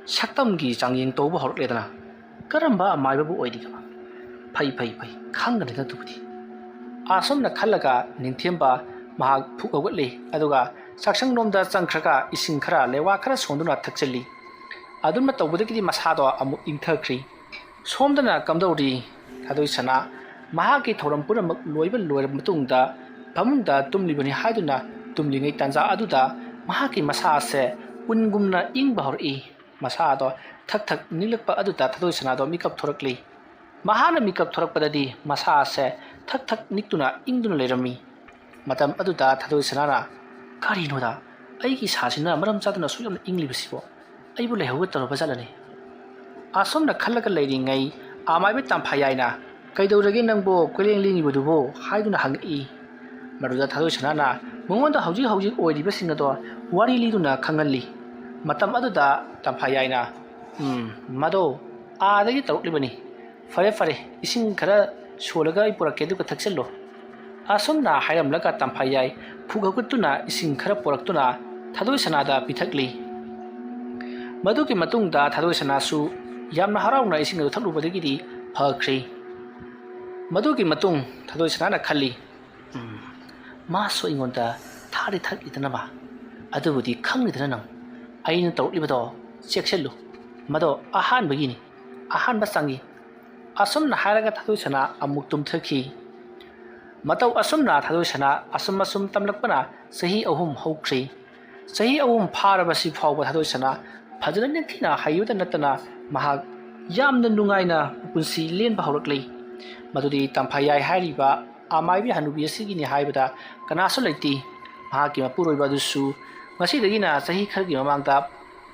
ꯁꯛꯇꯝꯒꯤ ꯆꯥꯡꯌꯦꯡ ꯇꯧꯕ ꯍꯧꯔꯛꯂꯦꯗꯅ꯫ ꯀꯔꯝꯕ ꯑꯃꯥꯏꯕꯕꯨ ꯑꯣꯏꯔꯤꯒꯕ? ꯐꯩ, ꯐꯩ, ꯐꯩ, ꯈꯪꯒꯅꯤꯗ ꯑꯗꯨꯕꯨꯗꯤ"꯫ ꯑꯁꯨꯝꯅ ꯈꯜꯂꯒ ꯅꯤꯡꯊꯦꯝꯕ ꯃꯍꯥꯛ ꯐꯨꯛ ꯍꯧꯒꯠꯂꯤ, ꯑꯗꯨꯒ ꯆꯥꯛꯁꯪꯂꯣꯝꯗ ꯆꯪꯈ꯭ꯔꯒ ꯏꯁꯤꯡ ꯈꯔ, ꯂꯩꯋꯥ ꯈꯔ ꯁꯣꯟꯗꯨꯅ ꯊꯛꯆꯤꯜꯂꯤ꯫ ꯑꯗꯨꯝꯅ ꯇꯧꯕꯗꯒꯤꯗꯤ ꯃꯁꯥꯗꯣ ꯑꯃꯨꯛ ꯏꯪꯊꯈ꯭ꯔꯤ꯫ ꯁꯣꯝꯗꯅ ꯀꯝꯗꯧꯔꯤ? ꯊꯥꯗꯣꯏ ꯁꯅꯥ ꯃꯍꯥꯛꯀꯤ ꯊꯧꯔꯝ ꯄꯨꯝꯅꯃꯛ ꯂꯣꯏꯕ ꯂꯣꯏꯔꯕ ꯃꯇꯨꯡꯗ ꯐꯃꯨꯡꯗ ꯇꯨꯝꯂꯤꯕꯅꯤ ꯍꯥꯏꯗꯨꯅ ꯇꯨꯝꯂꯤꯉꯩ ꯇꯥꯟꯖꯥ ꯑꯗꯨꯗ ꯃꯍꯥꯛꯀꯤ ꯃꯁꯥ ꯑꯁꯦ ꯎꯟꯒꯨꯝꯅ ꯏꯪꯕ ꯍꯧꯔꯛꯏ꯫ ꯃꯁꯥ ꯑꯗꯣ ꯊꯛ ꯊꯛ ꯅꯤꯛꯂꯛꯄ ꯑꯗꯨꯗ ꯊꯥꯗꯣꯏ ꯁꯅꯥꯗꯣ ꯃꯤꯀꯞ ꯊꯣꯔꯛꯂꯤ꯫ ꯃꯍꯥꯛꯅ ꯃꯤꯀꯞ ꯊꯣꯔꯛꯄꯗꯗꯤ ꯃꯁꯥ ꯑꯁꯦ ꯊꯛ ꯊꯛ ꯅꯤꯛꯇꯨꯅ ꯏꯪꯗꯨꯅ ꯂꯩꯔꯝꯃꯤ꯫ ꯃꯇꯝ ꯑꯗꯨꯗ ꯊꯥꯗꯣꯏ ꯁꯅꯥꯅ, "ꯀꯔꯤꯅꯣꯗ, ꯑꯩꯒꯤ ꯏꯁꯥꯁꯤꯅ ꯃꯔꯝ ꯆꯥꯗꯅ ꯑꯁꯨꯛ ꯌꯥꯝꯅ ꯏꯪꯂꯤꯕꯁꯤꯕꯣ? ꯑꯩꯕꯨ ꯂꯩꯍꯧꯒꯦ ꯇꯧꯔꯕ ꯖꯥꯠꯂꯅꯦ?" ꯑꯁꯨꯝꯅ ꯈꯜꯂꯒ ꯂꯩꯔꯤꯉꯩ ꯑꯃꯥꯏꯕ ꯇꯝꯐꯥꯌꯥꯏꯅ, "ꯀꯩꯗꯧꯔꯒꯦ ꯅꯪꯕꯨ ꯀꯣꯏꯂꯦꯡ ꯂꯦꯡꯉꯤꯕꯗꯨꯕꯨ?" ꯍꯥꯏꯗꯨꯅ ꯍꯪꯉꯛꯏ꯫ ꯃꯗꯨꯗ ꯊꯥꯗꯣꯏ ꯁꯅꯥꯅ ꯃꯉꯣꯟꯗ ꯍꯧꯖꯤꯛ ꯍꯧꯖꯤꯛ ꯑꯣꯏꯔꯤꯕꯁꯤꯡ ꯑꯗꯣ ꯋꯥꯔꯤ ꯂꯤꯗꯨꯅ ꯈꯪꯍꯜꯂꯤ꯫ ꯃꯇꯝ ꯑꯗꯨꯗ ꯇꯝꯐꯥꯌꯥꯏꯅ, "ꯎꯝ, ꯃꯗꯣ ꯑꯥꯗꯒꯤ ꯇꯧꯔꯛꯂꯤꯕꯅꯤ꯫ ꯐꯔꯦ, ꯐꯔꯦ, ꯏꯁꯤꯡ ꯈꯔ ꯁꯣꯜꯂꯒ ꯑꯩ ꯄꯨꯔꯛꯀꯦ, ꯑꯗꯨꯒ ꯊꯛꯆꯤꯜꯂꯣ꯫" ꯑꯁꯨꯝꯅ ꯍꯥꯏꯔꯝꯂꯒ ꯇꯝꯐꯥꯌꯥꯏ ꯐꯨꯛ ꯍꯧꯒꯠꯇꯨꯅ ꯏꯁꯤꯡ ꯈꯔ ꯄꯨꯔꯛꯇꯨꯅ ꯊꯥꯗꯣꯏ ꯁꯅꯥꯗ ꯄꯤꯊꯛꯂꯤ꯫ ꯃꯗꯨꯒꯤ ꯃꯇꯨꯡꯗ ꯊꯥꯗꯣꯏ ꯁꯅꯥꯁꯨ ꯌꯥꯝꯅ ꯍꯔꯥꯎꯅ ꯏꯁꯤꯡ ꯑꯗꯨ ꯊꯛꯂꯨꯕꯗꯒꯤꯗꯤ ꯐꯈ꯭ꯔꯤ꯫ ꯃꯗꯨꯒꯤ ꯃꯇꯨꯡ ꯊꯥꯗꯣꯏ ꯁꯅꯥꯅ ꯈꯜꯂꯤ, "ꯎꯝ, ꯃꯥꯁꯨ ꯑꯩꯉꯣꯟꯗ ꯊꯥꯔꯤ ꯊꯛꯂꯤꯗꯅꯕ꯫ ꯑꯗꯨꯕꯨꯗꯤ ꯈꯪꯂꯤꯗꯅ ꯅꯪ꯫ ꯑꯩꯅ ꯇꯧꯔꯛꯂꯤꯕꯗꯣ ꯆꯦꯛꯁꯤꯜꯂꯨ꯫ ꯃꯗꯣ ꯑꯍꯥꯟꯕꯒꯤꯅꯤ, ꯑꯍꯥꯟꯕ ꯆꯪꯏ꯫" ꯑꯁꯨꯝꯅ ꯍꯥꯏꯔꯒ ꯊꯥꯗꯣꯏ ꯁꯅꯥ ꯑꯃꯨꯛ ꯇꯨꯝꯊꯈꯤ꯫ ꯃꯇꯧ ꯑꯁꯨꯝꯅ ꯊꯥꯗꯣꯏ ꯁꯅꯥ ꯑꯁꯨꯝ ꯑꯁꯨꯝ ꯇꯝꯂꯛꯄꯅ ꯆꯍꯤ ꯑꯍꯨꯝ ꯍꯧꯈ꯭ꯔꯤ꯫ ꯆꯍꯤ ꯑꯍꯨꯝ ꯐꯥꯔꯕꯁꯤ ꯐꯥꯎꯕ ꯊꯥꯗꯣꯏ ꯁꯅꯥ ꯐꯖꯅ ꯅꯤꯡꯊꯤꯅ ꯍꯩꯕꯇ ꯅꯠꯇꯅ ꯃꯍꯥꯛ ꯌꯥꯝꯅ ꯅꯨꯡꯉꯥꯏꯅ ꯄꯨꯟꯁꯤ ꯂꯦꯟꯕ ꯍꯧꯔꯛꯂꯤ꯫ ꯃꯗꯨꯗꯤ ꯇꯝꯐꯥꯌꯥꯏ ꯍꯥꯏꯔꯤꯕ ꯑꯃꯥꯏꯕꯤ ꯍꯅꯨꯕꯤ ꯑꯁꯤꯒꯤꯅꯤ ꯍꯥꯏꯕꯗ ꯀꯅꯥꯁꯨ ꯂꯩꯇꯦ꯫ ꯃꯍꯥꯛꯀꯤ ꯃꯄꯨꯔꯣꯏꯕ ꯑꯗꯨꯁꯨ ꯉꯁꯤꯗꯒꯤꯅ ꯆꯍꯤ ꯈꯔꯒꯤ ꯃꯃꯥꯡꯗ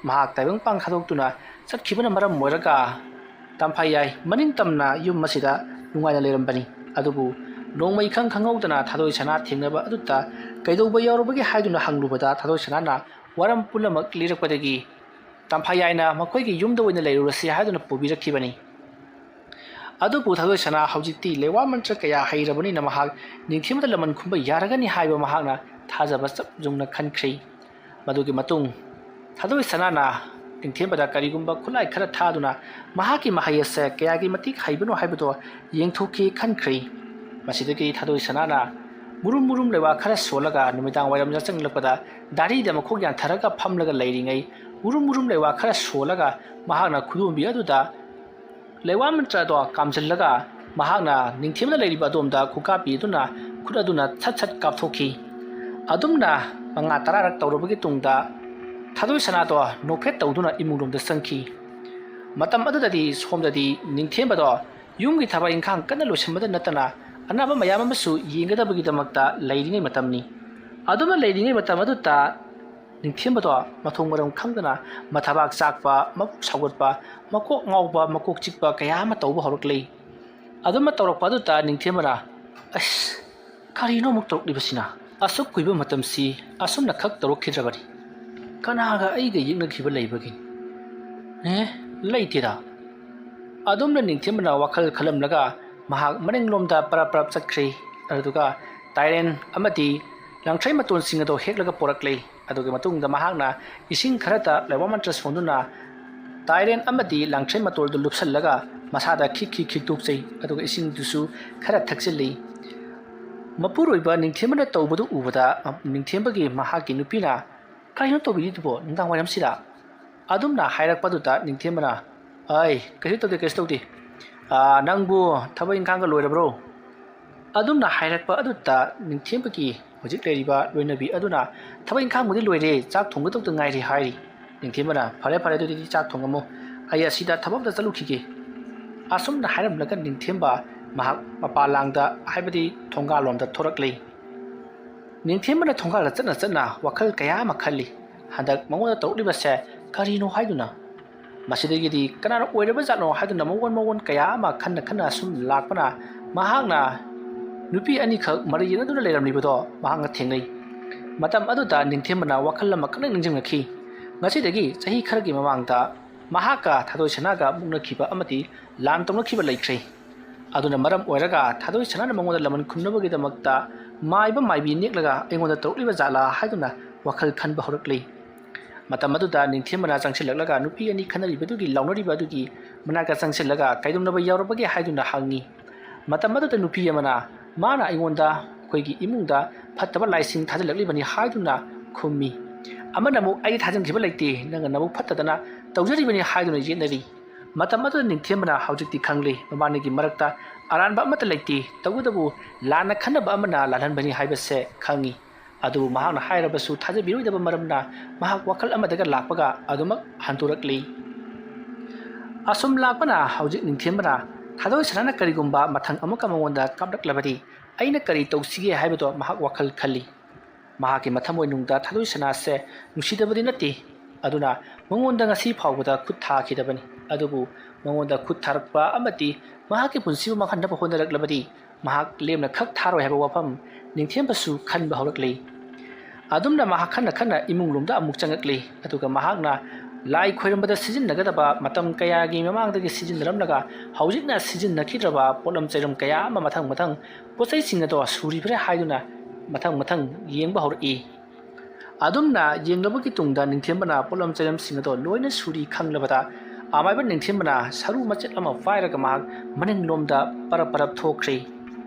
ꯃꯍꯥꯛ ꯇꯥꯏꯕꯪꯄꯥꯟ ꯊꯥꯗꯣꯛꯇꯨꯅ ꯆꯠꯈꯤꯕꯅ ꯃꯔꯝ ꯑꯣꯏꯔꯒ ꯇꯝꯐꯥꯌꯥꯏ ꯃꯅꯤꯡ ꯇꯝꯅ ꯌꯨꯝ ꯑꯁꯤꯗ ꯅꯨꯡꯉꯥꯏꯅ ꯂꯩꯔꯝꯕꯅꯤ꯫ ꯑꯗꯨꯕꯨ ꯅꯣꯡꯃ ꯏꯈꯪ ꯈꯪꯍꯧꯗꯅ ꯊꯥꯗꯣꯏ ꯁꯅꯥ ꯊꯦꯡꯅꯕ ꯑꯗꯨꯗ ꯀꯩꯗꯧꯕ ꯌꯥꯎꯔꯕꯒꯦ ꯍꯥꯏꯗꯨꯅ ꯍꯪꯂꯨꯕꯗ ꯊꯥꯗꯣꯏ ꯁꯅꯥꯅ ꯋꯥꯔꯝ ꯄꯨꯝꯅꯃꯛ ꯂꯤꯔꯛꯄꯗꯒꯤ ꯇꯝꯐꯥꯌꯥꯏꯅ ꯃꯈꯣꯏꯒꯤ ꯌꯨꯝꯗ ꯑꯣꯏꯅ ꯂꯩꯔꯨꯔꯁꯤ ꯍꯥꯏꯗꯨꯅ ꯄꯨꯕꯤꯔꯛꯈꯤꯕꯅꯤ꯫ ꯑꯗꯨꯕꯨ ꯊꯥꯗꯣꯏ ꯁꯅꯥ ꯍꯧꯖꯤꯛꯇꯤ ꯂꯩꯋꯥ ꯃꯟꯇ꯭ꯔ ꯀꯌꯥ ꯍꯩꯔꯕꯅꯤꯅ ꯃꯍꯥꯛ ꯅꯤꯡꯊꯤꯕꯗ ꯂꯃꯟ ꯈꯨꯝꯕ ꯌꯥꯔꯒꯅꯤ ꯍꯥꯏꯕ ꯃꯍꯥꯛꯅ ꯊꯥꯖꯕ ꯆꯞ ꯌꯨꯡꯅ ꯈꯟꯈ꯭ꯔꯤ꯫ ꯃꯗꯨꯒꯤ ꯃꯇꯨꯡ ꯊꯥꯗꯣꯏ ꯁꯅꯥꯅ ꯅꯤꯡꯊꯦꯝꯕꯗ ꯀꯔꯤꯒꯨꯝꯕ ꯈꯨꯠꯂꯥꯏ ꯈꯔ ꯊꯥꯗꯨꯅ ꯃꯍꯥꯛꯀꯤ ꯃꯍꯩ ꯑꯁꯦ ꯀꯌꯥꯒꯤ ꯃꯇꯤꯛ ꯍꯩꯕꯅꯣ ꯍꯥꯏꯕꯗꯣ ꯌꯦꯡꯊꯣꯛꯀꯦ ꯈꯟꯈ꯭ꯔꯤ꯫ ꯃꯁꯤꯗꯒꯤ ꯊꯥꯗꯣꯏ ꯁꯅꯥꯅ ꯃꯨꯔꯨꯝ ꯃꯨꯔꯨꯝ ꯂꯩꯋꯥ ꯈꯔ ꯁꯣꯜꯂꯒ ꯅꯨꯃꯤꯗꯥꯡ ꯋꯥꯏꯔꯝ ꯌꯥꯆꯪꯂꯛꯄꯗ ꯗꯥꯔꯤꯗ ꯃꯈꯣꯛ ꯌꯥꯟꯊꯔꯒ ꯐꯝꯂꯒ ꯂꯩꯔꯤꯉꯩ, ꯎꯔꯨꯝ ꯎꯔꯨꯝ ꯂꯩꯋꯥ ꯈꯔ ꯁꯣꯜꯂꯒ ꯃꯍꯥꯛꯅ ꯈꯨꯗꯣꯝꯕꯤ ꯑꯗꯨꯗ ꯂꯩꯋꯥ ꯃꯟꯇ꯭ꯔ ꯑꯗꯣ ꯀꯥꯝꯁꯤꯜꯂꯒ ꯃꯍꯥꯛꯅ ꯅꯤꯡꯊꯦꯝꯅ ꯂꯩꯔꯤꯕ ꯑꯗꯣꯝꯗ ꯈꯨꯀꯥꯞꯄꯤ ꯑꯗꯨꯅ ꯈꯨꯠ ꯑꯗꯨꯅ ꯁꯠ ꯁꯠ ꯀꯥꯞꯊꯣꯛꯈꯤ꯫ ꯑꯗꯨꯝꯅ ꯃꯉꯥ ꯇꯔꯥꯔꯛ ꯇꯧꯔꯕꯒꯤ ꯇꯨꯡꯗ ꯊꯥꯗꯣꯏ ꯁꯅꯥꯗꯣ ꯅꯣꯛꯐꯦꯠ ꯇꯧꯗꯨꯅ ꯏꯃꯨꯡꯂꯣꯝꯗ ꯆꯪꯈꯤ꯫ ꯃꯇꯝ ꯑꯗꯨꯗꯗꯤ ꯁꯣꯝꯗꯗꯤ ꯅꯤꯡꯊꯦꯝꯕꯗꯣ ꯌꯨꯝꯒꯤ ꯊꯕꯛ ꯏꯪꯈꯥꯡ ꯀꯟꯅ ꯂꯣꯏꯁꯤꯟꯕꯗ ꯅꯠꯇꯅ ꯑꯅꯥꯕ ꯃꯌꯥꯝ ꯑꯃꯁꯨ ꯌꯦꯡꯒꯗꯕꯒꯤꯗꯃꯛꯇ ꯂꯩꯔꯤꯉꯩ ꯃꯇꯝꯅꯤ꯫ ꯑꯗꯨꯝꯅ ꯂꯩꯔꯤꯉꯩ ꯃꯇꯝ ꯑꯗꯨꯗ ꯅꯤꯡꯊꯦꯝꯕꯗꯣ ꯃꯊꯣꯡ ꯃꯔꯝ ꯈꯪꯗꯅ ꯃꯊꯕꯥꯛ ꯆꯥꯛꯄ, ꯃꯕꯨꯛ ꯁꯥꯎꯒꯠꯄ, ꯃꯀꯣꯛ ꯉꯥꯎꯕ, ꯃꯀꯣꯛ ꯆꯤꯛꯄ ꯀꯌꯥ ꯑꯃ ꯇꯧꯕ ꯍꯧꯔꯛꯂꯤ꯫ ꯑꯗꯨꯝꯅ ꯇꯧꯔꯛꯄ ꯑꯗꯨꯗ ꯅꯤꯡꯊꯦꯝꯕꯅ, "ꯑꯁ, ꯀꯔꯤꯅꯣ ꯑꯃꯨꯛ ꯇꯧꯔꯛꯂꯤꯕꯁꯤꯅ? ꯑꯁꯨꯛ ꯀꯨꯏꯕ ꯃꯇꯝꯁꯤ ꯑꯁꯨꯝꯅ ꯈꯛ ꯇꯧꯔꯛꯈꯤꯗ꯭ꯔꯕꯅꯤ꯫ ꯀꯅꯥꯒ ꯑꯩꯒ ꯌꯦꯛꯅꯈꯤꯕ ꯂꯩꯕꯒꯦ? ꯑꯦ, ꯂꯩꯇꯦꯗ꯫" ꯑꯗꯨꯝꯅ ꯅꯤꯡꯊꯦꯝꯕꯅ ꯋꯥꯈꯜ ꯈꯜꯂꯝꯂꯒ ꯃꯍꯥꯛ ꯃꯅꯤꯡꯂꯣꯝꯗ ꯄꯔꯞ ꯄꯔꯞ ꯆꯠꯈ꯭ꯔꯦ꯫ ꯑꯗꯨꯗꯨꯒ ꯇꯥꯏꯔꯦꯟ ꯑꯃꯗꯤ ꯂꯪꯊ꯭ꯔꯩ ꯃꯇꯣꯟꯁꯤꯡ ꯑꯗꯨ ꯍꯦꯛꯂꯒ ꯄꯣꯔꯛꯂꯦ꯫ ꯑꯗꯨꯒꯤ ꯃꯇꯨꯡꯗ ꯃꯍꯥꯛꯅ ꯏꯁꯤꯡ ꯈꯔꯇ ꯂꯩꯋꯥ ꯃꯟꯇ꯭ꯔ ꯁꯣꯟꯗꯨꯅ ꯇꯥꯏꯔꯦꯟ ꯑꯃꯗꯤ ꯂꯪꯊ꯭ꯔꯩ ꯃꯇꯣꯜꯗꯨ ꯂꯨꯞꯁꯜꯂꯒ ꯃꯁꯥꯗ ꯈꯤꯛ ꯈꯤꯛ ꯈꯤꯛꯇꯣꯛꯆꯩ꯫ ꯑꯗꯨꯒ ꯏꯁꯤꯡꯗꯨꯁꯨ ꯈꯔ ꯊꯛꯆꯤꯜꯂꯤ꯫ ꯃꯄꯨꯔꯣꯏꯕ ꯅꯤꯡꯊꯦꯝꯕꯅ ꯇꯧꯕꯗꯨ ꯎꯕꯗ ꯅꯤꯡꯊꯦꯝꯕꯒꯤ ꯃꯍꯥꯛꯀꯤ ꯅꯨꯄꯤꯅ, "ꯀꯔꯤꯅꯣ ꯇꯧꯕꯤꯔꯤꯗꯨꯕꯣ ꯅꯨꯡꯗꯥꯡ ꯋꯥꯏꯔꯝꯁꯤꯗ?" ꯑꯗꯨꯝꯅ ꯍꯥꯏꯔꯛꯄꯗꯨꯗ ꯅꯤꯡꯊꯦꯝꯕꯅ, "ꯑꯩ, ꯀꯩꯁꯨ ꯇꯧꯗꯦ, ꯀꯩꯁꯨ ꯇꯧꯗꯦ꯫ ꯑꯥ, ꯅꯪꯕꯨ ꯊꯕꯛ ꯏꯪꯈꯥꯡꯒ ꯂꯣꯏꯔꯕ꯭ꯔꯣ?" ꯑꯗꯨꯝꯅ ꯍꯥꯏꯔꯛꯄ ꯑꯗꯨꯗ ꯅꯤꯡꯊꯦꯝꯕꯒꯤ ꯍꯧꯖꯤꯛ ꯂꯩꯔꯤꯕ ꯂꯣꯏꯅꯕꯤ ꯑꯗꯨꯅ, "ꯊꯕꯛ ꯏꯪꯈꯥꯡꯕꯨꯗꯤ ꯂꯣꯏꯔꯦ, ꯆꯥꯛ ꯊꯣꯡꯒꯗꯧꯗ ꯉꯥꯏꯔꯤ" ꯍꯥꯏꯔꯤ꯫ ꯅꯤꯡꯊꯦꯝꯕꯅ, "ꯐꯔꯦ, ꯐꯔꯦ, ꯑꯗꯨꯗꯤ ꯆꯥꯛ ꯊꯣꯡꯉꯝꯃꯣ, ꯑꯩ ꯑꯁꯤꯗ ꯊꯕꯛ ꯑꯝꯇ ꯆꯠꯂꯨꯈꯤꯒꯦ꯫" ꯑꯁꯨꯝꯅ ꯍꯥꯏꯔꯝꯂꯒ ꯅꯤꯡꯊꯦꯝꯕ ꯃꯍꯥꯛ ꯃꯄꯥꯟ ꯂꯥꯡꯗ, ꯍꯥꯏꯕꯗꯤ ꯊꯣꯡꯒꯥꯜꯂꯣꯝꯗ ꯊꯣꯔꯛꯂꯦ꯫ ꯅꯤꯡꯊꯦꯝꯕꯅ ꯊꯣꯡꯒꯥꯜꯗ ꯆꯠꯅ ꯆꯠꯅ ꯋꯥꯈꯜ ꯀꯌꯥ ꯑꯃ ꯈꯜꯂꯤ꯫ ꯍꯟꯗꯛ ꯃꯉꯣꯟꯗ ꯇꯧꯔꯛꯂꯤꯕꯁꯦ ꯀꯔꯤꯅꯣ ꯍꯥꯏꯗꯨꯅ, ꯃꯁꯤꯗꯒꯤꯗꯤ ꯀꯅꯥꯅ ꯑꯣꯏꯔꯕ ꯖꯥꯠꯅꯣ ꯍꯥꯏꯗꯨꯅ ꯃꯑꯣꯟ ꯃꯑꯣꯟ ꯀꯌꯥ ꯑꯃ ꯈꯟꯅ ꯈꯟꯅ ꯁꯨꯝ ꯂꯥꯛꯄꯅ, ꯃꯍꯥꯛꯅ ꯅꯨꯄꯤ ꯑꯅꯤꯈꯛ ꯃꯔꯩ ꯌꯦꯠꯅꯗꯨꯅ ꯂꯩꯔꯝꯂꯤꯕꯗꯣ ꯃꯍꯥꯛꯅ ꯊꯦꯡꯅꯩ꯫ ꯃꯇꯝ ꯑꯗꯨꯗ ꯅꯤꯡꯊꯦꯝꯕꯅ ꯋꯥꯈꯜ ꯑꯃ ꯀꯟꯅ ꯅꯤꯡꯁꯤꯡꯂꯛꯈꯤ꯫ ꯉꯁꯤꯗꯒꯤ ꯆꯍꯤ ꯈꯔꯒꯤ ꯃꯃꯥꯡꯗ ꯃꯍꯥꯛꯀ ꯊꯥꯗꯣꯏ ꯁꯅꯥꯒ ꯃꯨꯛꯅꯈꯤꯕ ꯑꯃꯗꯤ ꯂꯥꯟ ꯇꯧꯅꯈꯤꯕ ꯂꯩꯈ꯭ꯔꯦ꯫ ꯑꯗꯨꯅ ꯃꯔꯝ ꯑꯣꯏꯔꯒ ꯊꯥꯗꯣꯏ ꯁꯅꯥꯅ ꯃꯉꯣꯟꯗ ꯂꯃꯟ ꯈꯨꯝꯅꯕꯒꯤꯗꯃꯛꯇ ꯃꯥꯏꯕ ꯃꯥꯏꯕꯤ ꯅꯦꯛꯂꯒ ꯑꯩꯉꯣꯟꯗ ꯇꯧꯔꯛꯂꯤꯕ ꯖꯥꯠꯂꯥ ꯍꯥꯏꯗꯨꯅ ꯋꯥꯈꯜ ꯈꯟꯕ ꯍꯧꯔꯛꯂꯤ꯫ ꯃꯇꯝ ꯑꯗꯨꯗ ꯅꯤꯡꯊꯦꯝꯕꯅ ꯆꯪꯁꯤꯜꯂꯛꯂꯒ ꯅꯨꯄꯤ ꯑꯅꯤ ꯈꯠꯅꯔꯤꯕꯗꯨꯒꯤ ꯂꯥꯎꯅꯔꯤꯕ ꯑꯗꯨꯒꯤ ꯃꯅꯥꯛꯇ ꯆꯪꯁꯤꯜꯂꯒ ꯀꯩꯗꯧꯅꯕ ꯌꯥꯎꯔꯕꯒꯦ ꯍꯥꯏꯗꯨꯅ ꯍꯪꯉꯤ꯫ ꯃꯇꯝ ꯑꯗꯨꯗ ꯅꯨꯄꯤ ꯑꯃꯅ ꯃꯥꯅ ꯑꯩꯉꯣꯟꯗ ꯑꯩꯈꯣꯏꯒꯤ ꯏꯃꯨꯡꯗ ꯐꯠꯇꯕ ꯂꯥꯏꯁꯤꯡ ꯊꯥꯖꯤꯜꯂꯛꯂꯤꯕꯅꯤ" ꯍꯥꯏꯗꯨꯅ ꯈꯨꯝꯃꯤ꯫ ꯑꯃꯅ ꯑꯃꯨꯛ "ꯑꯩꯗꯤ ꯊꯥꯖꯤꯟꯈꯤꯕ ꯂꯩꯇꯦ, ꯅꯪꯅ ꯅꯕꯨꯛ ꯐꯠꯇꯗꯅ ꯇꯧꯖꯔꯤꯕꯅꯤ" ꯍꯥꯏꯗꯨꯅ ꯌꯦꯠꯅꯔꯤ꯫ ꯃꯇꯝ ꯑꯗꯨꯗ ꯅꯤꯡꯊꯦꯝꯕꯅ ꯍꯧꯖꯤꯛꯇꯤ ꯈꯪꯂꯦ, ꯃꯕꯥꯅꯤꯒꯤ ꯃꯔꯛꯇ ꯑꯔꯥꯟꯕ ꯑꯃꯠꯇ ꯂꯩꯇꯦ, ꯇꯧꯕꯇꯕꯨ ꯂꯥꯟꯅ ꯈꯟꯅꯕ ꯑꯃꯅ ꯂꯥꯜꯍꯟꯕꯅꯤ ꯍꯥꯏꯕꯁꯦ ꯈꯪꯉꯤ꯫ ꯑꯗꯨꯕꯨ ꯃꯍꯥꯛꯅ ꯍꯥꯏꯔꯕꯁꯨ ꯊꯥꯖꯕꯤꯔꯣꯏꯗꯕ ꯃꯔꯝꯅ ꯃꯍꯥꯛ ꯋꯥꯈꯜ ꯑꯃꯗꯒ ꯂꯥꯛꯄꯒ ꯑꯗꯨꯃꯛ ꯍꯟꯗꯣꯔꯛꯂꯤ꯫ ꯑꯁꯨꯝ ꯂꯥꯛꯄꯅ ꯍꯧꯖꯤꯛ ꯅꯤꯡꯊꯦꯝꯕꯅ ꯊꯥꯗꯣꯏ ꯁꯅꯥꯅ ꯀꯔꯤꯒꯨꯝꯕ ꯃꯊꯪ ꯑꯃꯨꯛꯀ ꯃꯉꯣꯟꯗ ꯀꯥꯞꯂꯛꯂꯕꯗꯤ ꯑꯩꯅ ꯀꯔꯤ ꯇꯧꯁꯤꯒꯦ ꯍꯥꯏꯕꯗꯣ ꯃꯍꯥꯛ ꯋꯥꯈꯜ ꯈꯜꯂꯤ꯫ ꯃꯍꯥꯛꯀꯤ ꯃꯊꯃꯣꯏꯅꯨꯡꯗ ꯊꯥꯗꯣꯏ ꯁꯅꯥꯁꯦ ꯅꯨꯡꯁꯤꯗꯕꯗꯤ ꯅꯠꯇꯦ, ꯑꯗꯨꯅ ꯃꯉꯣꯟꯗ ꯉꯁꯤ ꯐꯥꯎꯕꯗ ꯈꯨꯠ ꯊꯥꯈꯤꯗꯕꯅꯤ꯫ ꯑꯗꯨꯕꯨ ꯃꯉꯣꯟꯗ ꯈꯨꯠ ꯊꯥꯔꯛꯄ ꯑꯃꯗꯤ ꯃꯍꯥꯛꯀꯤ ꯄꯨꯟꯁꯤꯕꯨ ꯃꯥꯡꯍꯟꯅꯕ ꯍꯣꯠꯅꯔꯛꯂꯕꯗꯤ ꯃꯍꯥꯛ ꯂꯦꯝꯅ ꯈꯛ ꯊꯥꯔꯣꯏ ꯍꯥꯏꯕ ꯋꯥꯐꯝ ꯅꯤꯡꯊꯦꯝꯕꯁꯨ ꯈꯟꯕ ꯍꯧꯔꯛꯂꯤ꯫ ꯑꯗꯨꯝꯅ ꯃꯍꯥꯛ ꯈꯟꯅ ꯈꯟꯅ ꯏꯃꯨꯡ ꯂꯣꯝꯗ ꯑꯃꯨꯛ ꯆꯪꯉꯛꯂꯤ꯫ ꯑꯗꯨꯒ ꯃꯍꯥꯛꯅ ꯂꯥꯏ ꯈꯣꯏꯔꯝꯕꯗ ꯁꯤꯖꯤꯟꯅꯒꯗꯕ ꯃꯇꯝ ꯀꯌꯥꯒꯤ ꯃꯃꯥꯡꯗꯒꯤ ꯁꯤꯖꯤꯟꯅꯔꯝꯂꯒ ꯍꯧꯖꯤꯛꯅ ꯁꯤꯖꯤꯟꯅꯈꯤꯗ꯭ꯔꯕ ꯄꯣꯠꯂꯝ ꯆꯩꯔꯝ ꯀꯌꯥ ꯑꯃ ꯃꯊꯪ ꯃꯊꯪ ꯄꯣꯠ ꯆꯩꯁꯤꯡ ꯑꯗꯣ ꯁꯨꯔꯤꯕ꯭ꯔꯥ ꯍꯥꯏꯗꯨꯅ ꯃꯊꯪ ꯃꯊꯪ ꯌꯦꯡꯕ ꯍꯧꯔꯛꯏ꯫ ꯑꯗꯨꯝꯅ ꯌꯦꯡꯂꯕꯒꯤ ꯇꯨꯡꯗ ꯅꯤꯡꯊꯦꯝꯕꯅ ꯄꯣꯠꯂꯝ ꯆꯩꯔꯝꯁꯤꯡ ꯑꯗꯣ ꯂꯣꯏꯅ ꯁꯨꯔꯤ ꯈꯪꯂꯕꯗ ꯑꯃꯥꯏꯕ ꯅꯤꯡꯊꯦꯝꯕꯅ ꯁꯔꯨ ꯃꯆꯦꯠ ꯑꯃ ꯄꯥꯏꯔꯒ ꯃꯍꯥꯛ ꯃꯅꯤꯡꯂꯣꯝꯗ ꯄꯔꯞ ꯄꯔꯞ ꯊꯣꯛꯈ꯭ꯔꯦ꯫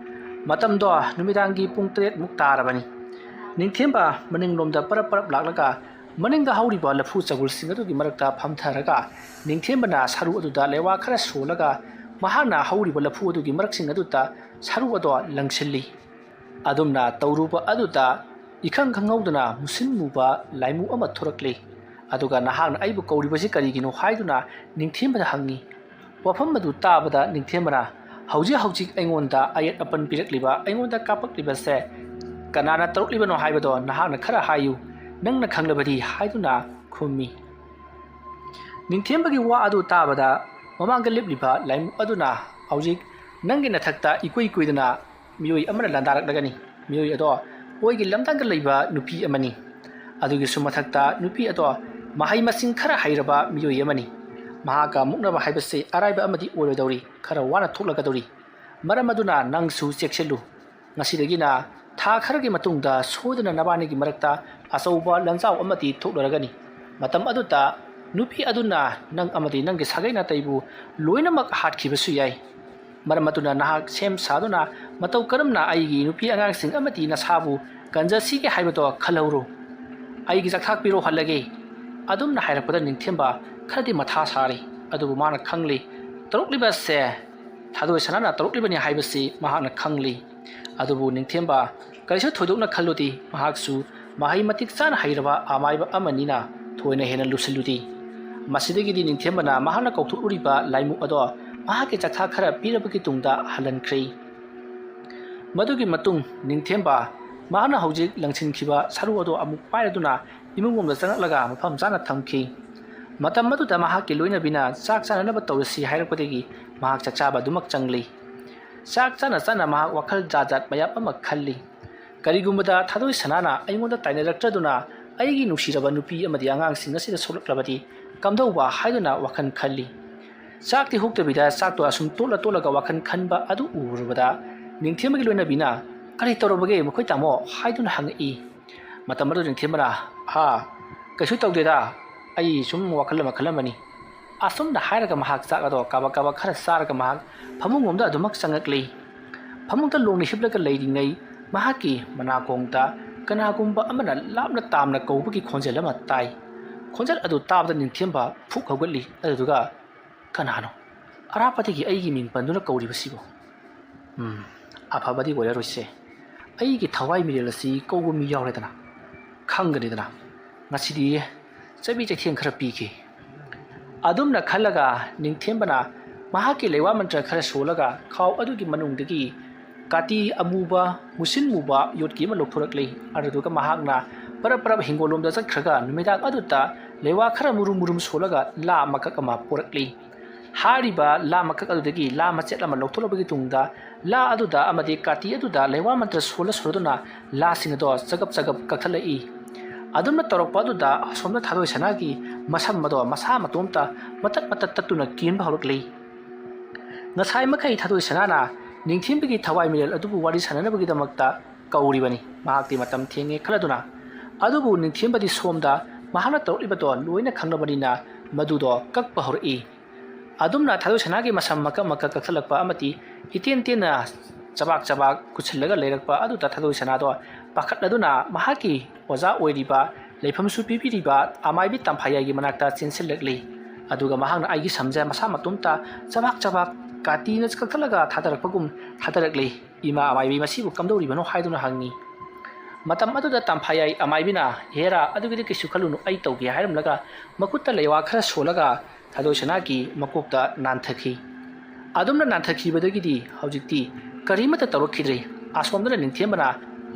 ꯃꯇꯝꯗꯣ ꯅꯨꯃꯤꯗꯥꯡꯒꯤ ꯄꯨꯡ ꯇꯔꯦꯠ ꯃꯨꯛ ꯇꯥꯔꯕꯅꯤ꯫ ꯅꯤꯡꯊꯦꯝꯕ ꯃꯅꯤꯡꯂꯣꯝꯗ ꯄꯔꯞ ꯄꯔꯞ ꯂꯥꯛꯂꯒ ꯃꯅꯤꯡꯗ ꯍꯧꯔꯤꯕ ꯂꯐꯨ ꯆꯕꯨꯜꯁꯤꯡ ꯑꯗꯨꯒꯤ ꯃꯔꯛꯇ ꯐꯝꯊꯔꯒ ꯅꯤꯡꯊꯦꯝꯕꯅ ꯁꯔꯨ ꯑꯗꯨꯗ ꯂꯩꯋꯥ ꯈꯔ ꯁꯣꯜꯂꯒ ꯃꯍꯥꯛꯅ ꯍꯧꯔꯤꯕ ꯂꯐꯨ ꯑꯗꯨꯒꯤ ꯃꯔꯛꯁꯤꯡ ꯑꯗꯨꯗ ꯁꯔꯨ ꯑꯗꯣ ꯂꯪꯁꯤꯜꯂꯤ꯫ ꯑꯗꯨꯝꯅ ꯇꯧꯔꯨꯕ ꯑꯗꯨꯗ ꯏꯈꯪ ꯈꯪꯍꯧꯗꯅ ꯃꯨꯁꯤꯟ ꯃꯨꯕ ꯂꯥꯏꯃꯨ ꯑꯃ ꯊꯣꯔꯛꯂꯤ꯫ ꯑꯗꯨꯒ "ꯅꯍꯥꯛꯅ ꯑꯩꯕꯨ ꯀꯧꯔꯤꯕꯁꯤ ꯀꯔꯤꯒꯤꯅꯣ?" ꯍꯥꯏꯗꯨꯅ ꯅꯤꯡꯊꯦꯝꯕꯗ ꯍꯪꯉꯤ꯫ ꯋꯥꯐꯝ ꯑꯗꯨ ꯇꯥꯕꯗ ꯅꯤꯡꯊꯦꯝꯕꯅ "ꯍꯧꯖꯤꯛ ꯍꯧꯖꯤꯛ ꯑꯩꯉꯣꯟꯗ ꯑꯌꯦꯠ ꯑꯄꯟ ꯄꯤꯔꯛꯂꯤꯕ, ꯑꯩꯉꯣꯟꯗ ꯀꯥꯞꯄꯛꯂꯤꯕꯁꯦ ꯀꯅꯥꯅ ꯇꯧꯔꯛꯂꯤꯕꯅꯣ ꯍꯥꯏꯕꯗꯣ ꯅꯍꯥꯛꯅ ꯈꯔ ꯍꯥꯏꯌꯨ, ꯅꯪꯅ ꯈꯪꯂꯕꯗꯤ" ꯍꯥꯏꯗꯨꯅ ꯈꯨꯝꯃꯤ꯫ ꯅꯤꯡꯊꯦꯝꯕꯒꯤ ꯋꯥ ꯑꯗꯨ ꯇꯥꯕꯗ ꯃꯃꯥꯡꯗ ꯂꯦꯞꯂꯤꯕ ꯂꯥꯏꯃꯨ ꯑꯗꯨꯅ "ꯍꯧꯖꯤꯛ ꯅꯪꯒꯤ ꯅꯊꯛꯇ ꯏꯀꯨꯏ ꯀꯨꯏꯗꯅ ꯃꯤꯑꯣꯏ ꯑꯃꯅ ꯂꯥꯟꯗꯥꯔꯛꯂꯒꯅꯤ꯫ ꯃꯤꯑꯣꯏ ꯑꯗꯣ ꯑꯣꯏꯒꯤ ꯂꯝꯗꯥꯡꯗ ꯂꯩꯕ ꯅꯨꯄꯤ ꯑꯃꯅꯤ꯫ ꯑꯗꯨꯒꯤꯁꯨ ꯃꯊꯛꯇ ꯅꯨꯄꯤ ꯑꯗꯣ ꯃꯍꯩ ꯃꯁꯤꯡ ꯈꯔ ꯍꯩꯔꯕ ꯃꯤꯑꯣꯏ ꯑꯃꯅꯤ꯫ ꯃꯍꯥꯛꯀ ꯃꯨꯛꯅꯕ ꯍꯥꯏꯕꯁꯤ ꯑꯔꯥꯏꯕ ꯑꯃꯗꯤ ꯑꯣꯏꯔꯣꯏꯗꯧꯔꯤ, ꯈꯔ ꯋꯥꯅ ꯊꯣꯛꯂꯛꯀꯗꯧꯔꯤ꯫ ꯃꯔꯝ ꯑꯗꯨꯅ ꯅꯪꯁꯨ ꯆꯦꯛꯁꯤꯜꯂꯨ꯫ ꯉꯁꯤꯗꯒꯤꯅ ꯊꯥ ꯈꯔꯒꯤ ꯃꯇꯨꯡꯗ ꯁꯣꯏꯗꯅ ꯅꯕꯥꯅꯤꯒꯤ ꯃꯔꯛꯇ ꯑꯆꯧꯕ ꯂꯥꯟꯖꯥꯎ ꯑꯃꯗꯤ ꯊꯣꯛꯂꯔꯒꯅꯤ꯫ ꯃꯇꯝ ꯑꯗꯨꯗ ꯅꯨꯄꯤ ꯑꯗꯨꯅ ꯅꯪ ꯑꯃꯗꯤ ꯅꯪꯒꯤ ꯁꯥꯒꯩ ꯅꯥꯇꯩꯕꯨ ꯂꯣꯏꯅꯃꯛ ꯍꯥꯠꯈꯤꯕꯁꯨ ꯌꯥꯏ꯫ ꯃꯔꯝ ꯑꯗꯨꯅ ꯅꯍꯥꯛ ꯁꯦꯝ ꯁꯥꯗꯨꯅ ꯃꯇꯧ ꯀꯔꯝꯅ ꯑꯩꯒꯤ ꯅꯨꯄꯤ ꯑꯉꯥꯡꯁꯤꯡ ꯑꯃꯗꯤ ꯅꯁꯥꯕꯨ ꯀꯟꯖꯁꯤꯒꯦ ꯍꯥꯏꯕꯗꯣ ꯈꯜꯍꯧꯔꯣ꯫ ꯑꯩꯒꯤ ꯆꯥꯛꯊꯥꯛ ꯄꯤꯔꯣ ꯍꯜꯂꯒꯦ꯫ ꯑꯗꯨꯝꯅ ꯍꯥꯏꯔꯛꯄꯗ ꯅꯤꯡꯊꯦꯝꯕ ꯈꯔꯗꯤ ꯃꯊꯥ ꯁꯥꯔꯤ꯫ ꯑꯗꯨꯕꯨ ꯃꯥꯅ ꯈꯪꯂꯤ, ꯇꯧꯔꯛꯂꯤꯕꯁꯦ ꯊꯥꯗꯣꯏ ꯁꯅꯥꯅ ꯇꯧꯔꯛꯂꯤꯕꯅꯤ ꯍꯥꯏꯕꯁꯤ ꯃꯍꯥꯛꯅ ꯈꯪꯂꯤ꯫ ꯑꯗꯨꯕꯨ ꯅꯤꯡꯊꯦꯝꯕ ꯀꯔꯤꯁꯨ ꯊꯣꯏꯗꯣꯛꯅ ꯈꯜꯂꯨꯗꯦ꯫ ꯃꯍꯥꯛꯁꯨ ꯃꯍꯩ ꯃꯇꯤꯛ ꯆꯥꯅ ꯍꯩꯔꯕ ꯑꯃꯥꯏꯕ ꯑꯃꯅꯤꯅ ꯊꯣꯏꯅ ꯍꯦꯟꯅ ꯂꯨꯁꯤꯜꯂꯨꯗꯦ꯫ ꯃꯁꯤꯗꯒꯤꯗꯤ ꯅꯤꯡꯊꯦꯝꯕꯅ ꯃꯍꯥꯛꯅ ꯀꯧꯊꯣꯛꯂꯨꯔꯤꯕ ꯂꯥꯏꯃꯨꯛ ꯑꯗꯣ ꯃꯍꯥꯛꯀꯤ ꯆꯥꯛꯊꯥꯛ ꯈꯔ ꯄꯤꯔꯕꯒꯤ ꯇꯨꯡꯗ ꯍꯜꯍꯟꯈ꯭ꯔꯦ꯫ ꯃꯗꯨꯒꯤ ꯃꯇꯨꯡ ꯅꯤꯡꯊꯦꯝꯕ ꯃꯍꯥꯛꯅ ꯍꯧꯖꯤꯛ ꯂꯪꯁꯤꯟꯈꯤꯕ ꯁꯔꯨ ꯑꯗꯨ ꯑꯃꯨꯛ ꯄꯥꯏꯔꯗꯨꯅ ꯏꯃꯨꯡꯂꯣꯝꯗ ꯆꯪꯂꯛꯂꯒ ꯃꯐꯝ ꯆꯥꯅ ꯊꯝꯈꯤ꯫ ꯃꯇꯝ ꯑꯗꯨꯗ ꯃꯍꯥꯛꯀꯤ ꯂꯣꯏꯅꯕꯤꯅ ꯆꯥꯛ ꯆꯥꯅꯅꯕ ꯇꯧꯔꯁꯤ ꯍꯥꯏꯔꯛꯄꯗꯒꯤ ꯃꯍꯥꯛ ꯆꯥꯛ ꯆꯥꯕ ꯑꯗꯨꯃꯛ ꯆꯪꯂꯤ꯫ ꯆꯥꯛ ꯆꯥꯅ ꯆꯥꯅ ꯃꯍꯥꯛ ꯋꯥꯈꯜ ꯖꯥꯠ ꯖꯥꯠ ꯃꯌꯥꯝ ꯑꯃ ꯈꯜꯂꯤ꯫ ꯀꯔꯤꯒꯨꯝꯕꯗ ꯊꯥꯗꯣꯏ ꯁꯅꯥꯅ ꯑꯩꯉꯣꯟꯗ ꯇꯥꯏꯅꯔꯛꯇ꯭ꯔꯗꯨꯅ ꯑꯩꯒꯤ ꯅꯨꯡꯁꯤꯔꯕ ꯅꯨꯄꯤ ꯑꯃꯗꯤ ꯑꯉꯥꯡꯁꯤꯡ ꯑꯁꯤꯗ ꯁꯣꯛꯂꯛꯂꯕꯗꯤ ꯀꯝꯗꯧꯕ ꯍꯥꯏꯗꯨꯅ ꯋꯥꯈꯜ ꯈꯜꯂꯤ꯫ ꯆꯥꯛꯇꯤ ꯍꯨꯛꯇꯕꯤꯗ ꯆꯥꯛꯇꯣ ꯑꯁꯨꯝ ꯇꯣꯠꯂ ꯇꯣꯠꯂꯒ ꯋꯥꯈꯜ ꯈꯟꯕ ꯑꯗꯨ ꯎꯔꯨꯕꯗ ꯅꯤꯡꯊꯦꯝꯕꯒꯤ ꯂꯣꯏꯅꯕꯤꯅ "ꯀꯔꯤ ꯇꯧꯔꯕꯒꯦ ꯃꯈꯣꯏ ꯇꯥꯃꯣ?" ꯍꯥꯏꯗꯨꯅ ꯍꯪꯉꯛꯏ꯫ ꯃꯇꯝ ꯑꯗꯨ ꯅꯤꯡꯊꯦꯝꯕꯅ "ꯑꯥ, ꯀꯩꯁꯨ ꯇꯧꯗꯦꯗ, ꯑꯩ ꯁꯨꯝ ꯋꯥꯈꯜ ꯑꯃ ꯈꯜꯂꯝꯕꯅꯤ"꯫ ꯑꯁꯨꯝꯅ ꯍꯥꯏꯔꯒ ꯃꯍꯥꯛ ꯆꯥꯛ ꯑꯗꯣ ꯀꯥꯕꯛ ꯀꯥꯕꯛ ꯈꯔ ꯆꯥꯔꯒ ꯃꯍꯥꯛ ꯐꯃꯨꯡꯂꯣꯝꯗ ꯑꯗꯨꯃꯛ ꯆꯪꯉꯛꯂꯤ꯫ ꯐꯃꯨꯡꯗ ꯂꯣꯡꯅ ꯍꯤꯞꯂꯒ ꯂꯩꯔꯤꯉꯩ ꯃꯍꯥꯛꯀꯤ ꯃꯅꯥꯀꯣꯡꯗ ꯀꯅꯥꯒꯨꯝꯕ ꯑꯃꯅ ꯂꯥꯞꯅ ꯇꯥꯝꯅ ꯀꯧꯕꯒꯤ ꯈꯣꯟꯖꯦꯜ ꯑꯃ ꯇꯥꯏ꯫ ꯈꯣꯟꯖꯦꯜ ꯑꯗꯨ ꯇꯥꯕꯗ ꯅꯤꯡꯊꯦꯝꯕ ꯐꯨꯛ ꯍꯧꯒꯠꯂꯤ꯫ ꯑꯗꯨꯗꯨꯒ "ꯀꯅꯥꯅꯣ ꯑꯔꯥꯞꯄꯗꯒꯤ ꯑꯩꯒꯤ ꯃꯤꯡ ꯄꯟꯗꯨꯅ ꯀꯧꯔꯤꯕꯁꯤꯕꯣ? ꯎꯝ, ꯑꯐꯕꯗꯤ ꯑꯣꯏꯔꯔꯣꯏꯁꯦ꯫ ꯑꯩꯒꯤ ꯊꯋꯥꯏ ꯃꯤꯔꯦꯜ ꯑꯁꯤ ꯀꯧꯕ ꯃꯤ ꯌꯥꯎꯔꯦꯗꯅ, ꯈꯪꯒꯅꯤꯗꯅ꯫ ꯉꯁꯤꯗꯤ ꯆꯩꯕꯤ ꯆꯩꯊꯦꯡ ꯈꯔ ꯄꯤꯒꯦ"꯫ ꯑꯗꯨꯝꯅ ꯈꯜꯂꯒ ꯅꯤꯡꯊꯦꯝꯕꯅ ꯃꯍꯥꯛꯀꯤ ꯂꯩꯋꯥ ꯃꯟꯇ꯭ꯔ ꯈꯔ ꯁꯣꯜꯂꯒ ꯈꯥꯎ ꯑꯗꯨꯒꯤ ꯃꯅꯨꯡꯗꯒꯤ ꯀꯥꯇꯤ ꯑꯃꯨꯕ, ꯃꯨꯁꯤꯟ ꯃꯨꯕ ꯌꯣꯠꯀꯤ ꯑꯃ ꯂꯧꯊꯣꯔꯛꯂꯤ꯫ ꯑꯗꯨꯗꯨꯒ ꯃꯍꯥꯛꯅ ꯄꯔꯞ ꯄꯔꯞ ꯍꯤꯡꯒꯣꯜꯂꯣꯝꯗ ꯆꯠꯈ꯭ꯔꯒ ꯅꯨꯃꯤꯗꯥꯡ ꯑꯗꯨꯗ ꯂꯩꯋꯥ ꯈꯔ ꯃꯨꯔꯨꯝ ꯃꯨꯔꯨꯝ ꯁꯣꯜꯂꯒ ꯂꯥ ꯃꯀꯛ ꯑꯃ ꯄꯣꯔꯛꯂꯤ꯫ ꯍꯥꯏꯔꯤꯕ ꯂꯥ ꯃꯀꯛ ꯑꯗꯨꯗꯒꯤ ꯂꯥ ꯃꯆꯦꯠ ꯑꯃ ꯂꯧꯊꯣꯛꯂꯕꯒꯤ ꯇꯨꯡꯗ ꯂꯥ ꯑꯗꯨꯗ ꯑꯃꯗꯤ ꯀꯥꯇꯤ ꯑꯗꯨꯗ ꯂꯩꯋꯥ ꯃꯟꯇ꯭ꯔ ꯁꯣꯜꯂ ꯁꯣꯜꯂꯗꯨꯅ ꯂꯥꯁꯤꯡ ꯑꯗꯣ ꯆꯒꯞ ꯆꯒꯞ ꯀꯛꯊꯠꯂꯛꯏ꯫ ꯑꯗꯨꯝꯅ ꯇꯧꯔꯛꯄ ꯑꯗꯨꯗ ꯑꯁꯣꯝꯗ ꯊꯥꯗꯣꯏ ꯁꯅꯥꯒꯤ ꯃꯁꯝ ꯑꯗꯣ ꯃꯁꯥ ꯃꯇꯣꯝꯇ ꯃꯇꯠ ꯃꯇꯠ ꯇꯠꯇꯨꯅ ꯀꯦꯟꯕ ꯍꯧꯔꯛꯂꯤ꯫ ꯉꯁꯥꯏ ꯃꯈꯩ ꯊꯥꯗꯣꯏ ꯁꯅꯥꯅ ꯅꯤꯡꯊꯦꯝꯕꯒꯤ ꯊꯋꯥꯏ ꯃꯤꯔꯦꯜ ꯑꯗꯨꯕꯨ ꯋꯥꯔꯤ ꯁꯥꯟꯅꯅꯕꯒꯤꯗꯃꯛꯇ ꯀꯧꯔꯤꯕꯅꯤ꯫ ꯃꯍꯥꯛꯇꯤ ꯃꯇꯝ ꯊꯦꯡꯉꯦ ꯈꯜꯂꯗꯨꯅ꯫ ꯑꯗꯨꯕꯨ ꯅꯤꯡꯊꯦꯝꯕꯗꯤ ꯁꯣꯝꯗ ꯃꯍꯥꯛꯅ ꯇꯧꯔꯛꯂꯤꯕꯗꯣ ꯂꯣꯏꯅ ꯈꯪꯂꯕꯅꯤꯅ ꯃꯗꯨꯗꯣ ꯀꯛꯄ ꯍꯧꯔꯛꯏ꯫ ꯑꯗꯨꯝꯅ ꯊꯥꯗꯣꯏ ꯁꯅꯥꯒꯤ ꯃꯁꯝ ꯃꯀꯛ ꯃꯀꯛ ꯀꯛꯊꯠꯂꯛꯄ ꯑꯃꯗꯤ ꯏꯇꯦꯟ ꯇꯦꯟꯅ ꯆꯕꯥꯛ ꯆꯕꯥꯛ ꯀꯨꯠꯁꯤꯜꯂꯒ ꯂꯩꯔꯛꯄ ꯑꯗꯨꯗ ꯊꯥꯗꯣꯏ ꯁꯅꯥꯗꯣ ꯄꯥꯈꯠꯂꯗꯨꯅ ꯃꯍꯥꯛꯀꯤ ꯑꯣꯖꯥ ꯑꯣꯏꯔꯤꯕ, ꯂꯩꯐꯝꯁꯨ ꯄꯤꯕꯤꯔꯤꯕ ꯑꯃꯥꯏꯕꯤ ꯇꯝꯐꯥꯌꯥꯏꯒꯤ ꯃꯅꯥꯛꯇ ꯆꯦꯟꯁꯤꯜꯂꯛꯂꯤ꯫ ꯑꯗꯨꯒ ꯃꯍꯥꯛꯅ ꯑꯩꯒꯤ ꯁꯝꯁꯦ ꯃꯁꯥ ꯃꯇꯣꯝꯇ ꯆꯕꯥꯛ ꯆꯕꯥꯛ ꯀꯥꯇꯤꯅ ꯀꯛꯊꯠꯂꯒ ꯊꯥꯗꯔꯛꯄꯒꯨꯝ ꯊꯥꯗꯔꯛꯂꯤ꯫ "ꯏꯃꯥ ꯑꯃꯥꯏꯕꯤ, ꯃꯁꯤꯕꯨ ꯀꯝꯗꯧꯔꯤꯕꯅꯣ?" ꯍꯥꯏꯗꯨꯅ ꯍꯪꯉꯤ꯫ ꯃꯇꯝ ꯑꯗꯨꯗ ꯇꯝꯐꯥꯌꯥꯏ ꯑꯃꯥꯏꯕꯤꯅ, "ꯍꯦꯔꯥ, ꯑꯗꯨꯒꯤꯗꯤ ꯀꯩꯁꯨ ꯈꯜꯂꯨꯅꯨ, ꯑꯩ ꯇꯧꯒꯦ" ꯍꯥꯏꯔꯝꯂꯒ ꯃꯈꯨꯠꯇ ꯂꯩꯋꯥ ꯈꯔ ꯁꯣꯜꯂꯒ ꯊꯥꯗꯣꯏ ꯁꯅꯥꯒꯤ ꯃꯀꯣꯛꯇ ꯅꯥꯟꯊꯈꯤ꯫ ꯑꯗꯨꯝꯅ ꯅꯥꯟꯊꯈꯤꯕꯗꯒꯤꯗꯤ ꯍꯧꯖꯤꯛꯇꯤ ꯀꯔꯤꯃꯠꯇ ꯇꯧꯔꯛꯈꯤꯗ꯭ꯔꯦ꯫ ꯑꯁꯣꯝꯗꯅ ꯅꯤꯡꯊꯦꯝꯕꯅ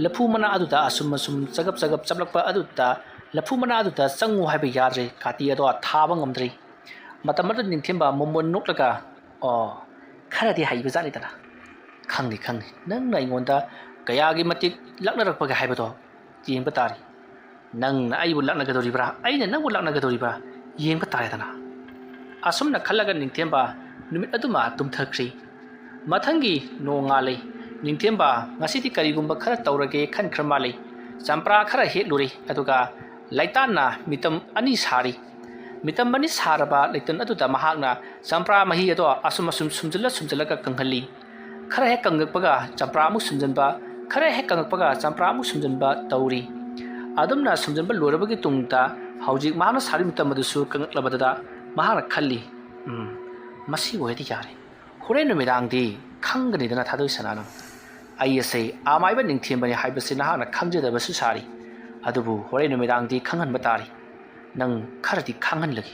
ꯂꯐꯨ ꯃꯅꯥ ꯑꯗꯨꯗ ꯑꯁꯨꯝ ꯑꯁꯨꯝ ꯆꯒꯞ ꯆꯒꯞ ꯆꯞꯂꯛꯄ ꯑꯗꯨꯗ ꯂꯐꯨ ꯃꯅꯥ ꯑꯗꯨꯗ ꯆꯪꯉꯨ ꯍꯥꯏꯕ ꯌꯥꯗ꯭ꯔꯦ, ꯀꯥꯇꯤ ꯑꯗꯣ ꯊꯥꯕ ꯉꯝꯗ꯭ꯔꯦ꯫ ꯃꯇꯝ ꯑꯗꯨꯗ ꯅꯤꯡꯊꯦꯝꯕ ꯃꯣꯃꯣꯟ ꯅꯣꯛꯂꯒ, "ꯑꯣ, ꯈꯔꯗꯤ ꯍꯩꯕꯖꯥꯠꯅꯤꯗꯅ꯫ ꯈꯪꯅꯤ, ꯈꯪꯅꯤ, ꯅꯪꯅ ꯑꯩꯉꯣꯟꯗ ꯀꯌꯥꯒꯤ ꯃꯇꯤꯛ ꯂꯛꯅꯔꯛꯄꯒꯦ ꯍꯥꯏꯕꯗꯣ ꯌꯦꯡꯕ ꯇꯥꯔꯤ꯫ ꯅꯪꯅ ꯑꯩꯕꯨ ꯂꯛꯅꯒꯗꯧꯔꯤꯕ꯭ꯔꯥ, ꯑꯩꯅ ꯅꯪꯕꯨ ꯂꯛꯅꯒꯗꯧꯔꯤꯕ꯭ꯔꯥ, ꯌꯦꯡꯕ ꯇꯥꯔꯦꯗꯅ"꯫ ꯑꯁꯨꯝꯅ ꯈꯜꯂꯒ ꯅꯤꯡꯊꯦꯝꯕ ꯅꯨꯃꯤꯠ ꯑꯗꯨꯃ ꯇꯨꯝꯊꯈ꯭ꯔꯤ꯫ ꯃꯊꯪꯒꯤ ꯅꯣꯡ ꯉꯥꯜꯂꯤ꯫ ꯅꯤꯡꯊꯦꯝꯕ ꯉꯁꯤꯗꯤ ꯀꯔꯤꯒꯨꯝꯕ ꯈꯔ ꯇꯧꯔꯒꯦ ꯈꯟꯈ꯭ꯔ ꯃꯥꯜꯂꯤ꯫ ꯆꯝꯄ꯭ꯔꯥ ꯈꯔ ꯍꯦꯛꯂꯨꯔꯤ, ꯑꯗꯨꯒ ꯂꯩꯇꯥꯟꯅ ꯃꯤꯇꯝ ꯑꯅꯤ ꯁꯥꯔꯤ꯫ ꯃꯤꯇꯝ ꯑꯅꯤ ꯁꯥꯔꯕ ꯂꯩꯇꯟ ꯑꯗꯨꯗ ꯃꯍꯥꯛꯅ ꯆꯝꯄ꯭ꯔꯥ ꯃꯍꯤ ꯑꯗꯣ ꯑꯁꯨꯝ ꯑꯁꯨꯝ ꯁꯨꯝꯖꯤꯜꯂ ꯁꯨꯝꯖꯤꯜꯂꯒ ꯀꯪꯍꯜꯂꯤ꯫ ꯈꯔ ꯍꯦꯛ ꯀꯪꯉꯛꯄꯒ ꯆꯝꯄ꯭ꯔꯥ ꯑꯃꯨꯛ ꯁꯨꯝꯖꯤꯟꯕ, ꯈꯔ ꯍꯦꯛ ꯀꯪꯉꯛꯄꯒ ꯆꯝꯄ꯭ꯔꯥ ꯑꯃꯨꯛ ꯁꯨꯝꯖꯤꯟꯕ ꯇꯧꯔꯤ꯫ ꯑꯗꯨꯝꯅ ꯁꯨꯝꯖꯤꯟꯕ ꯂꯣꯏꯔꯕꯒꯤ ꯇꯨꯡꯗ ꯍꯧꯖꯤꯛ ꯃꯍꯥꯛꯅ ꯁꯥꯔꯤꯕ ꯃꯤꯇꯝ ꯑꯗꯨꯁꯨ ꯀꯪꯉꯛꯂꯕꯗꯨꯗ ꯃꯍꯥꯛꯅ ꯈꯜꯂꯤ, "ꯎꯝ, ꯃꯁꯤ ꯑꯣꯏꯔꯗꯤ ꯌꯥꯔꯦ꯫ ꯍꯣꯔꯦꯟ ꯅꯨꯃꯤꯗꯥꯡꯗꯤ ꯈꯪꯒꯅꯤꯗꯅ ꯊꯥꯗꯣꯏ ꯁꯅꯥꯅ꯫ ꯑꯩ ꯑꯁꯦ ꯑꯃꯥꯏꯕ ꯅꯤꯡꯊꯦꯝꯕꯅꯤ ꯍꯥꯏꯕꯁꯤ ꯅꯍꯥꯛꯅ ꯈꯪꯖꯗꯕꯁꯨ ꯁꯥꯔꯤ꯫ ꯑꯗꯨꯕꯨ ꯍꯣꯔꯦꯟ ꯅꯨꯃꯤꯗꯥꯡꯗꯤ ꯈꯪꯍꯟꯕ ꯇꯥꯔꯤ꯫ ꯅꯪ ꯈꯔꯗꯤ ꯈꯪꯍꯟꯂꯒꯦ"꯫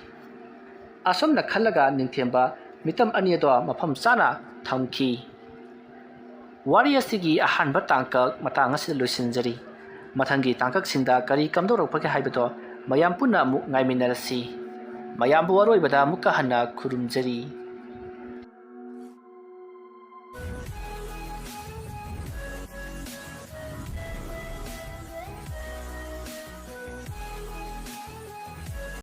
ꯑꯁꯨꯝꯅ ꯈꯜꯂꯒ ꯅꯤꯡꯊꯦꯝꯕ ꯃꯤꯇꯝ ꯑꯅꯤ ꯑꯗꯣ ꯃꯐꯝ ꯆꯥꯅ ꯊꯝꯈꯤ꯫ ꯋꯥꯔꯤ ꯑꯁꯤꯒꯤ ꯑꯍꯥꯟꯕ ꯇꯥꯡꯀꯛ ꯃꯇꯥꯡ ꯑꯁꯤꯗ ꯂꯣꯏꯁꯤꯟꯖꯔꯤ꯫ ꯃꯊꯪꯒꯤ ꯇꯥꯡꯀꯛꯁꯤꯡꯗ ꯀꯔꯤ ꯀꯝꯗꯧꯔꯛꯄꯒꯦ ꯍꯥꯏꯕꯗꯣ ꯃꯌꯥꯝ ꯄꯨꯟꯅ ꯑꯃꯨꯛ ꯉꯥꯏꯃꯤꯟꯅꯔꯁꯤ꯫ ꯃꯌꯥꯝꯕꯨ ꯑꯔꯣꯏꯕꯗ ꯑꯃꯨꯛꯀ ꯍꯟꯅ ꯈꯨꯔꯨꯝꯖꯔꯤ꯫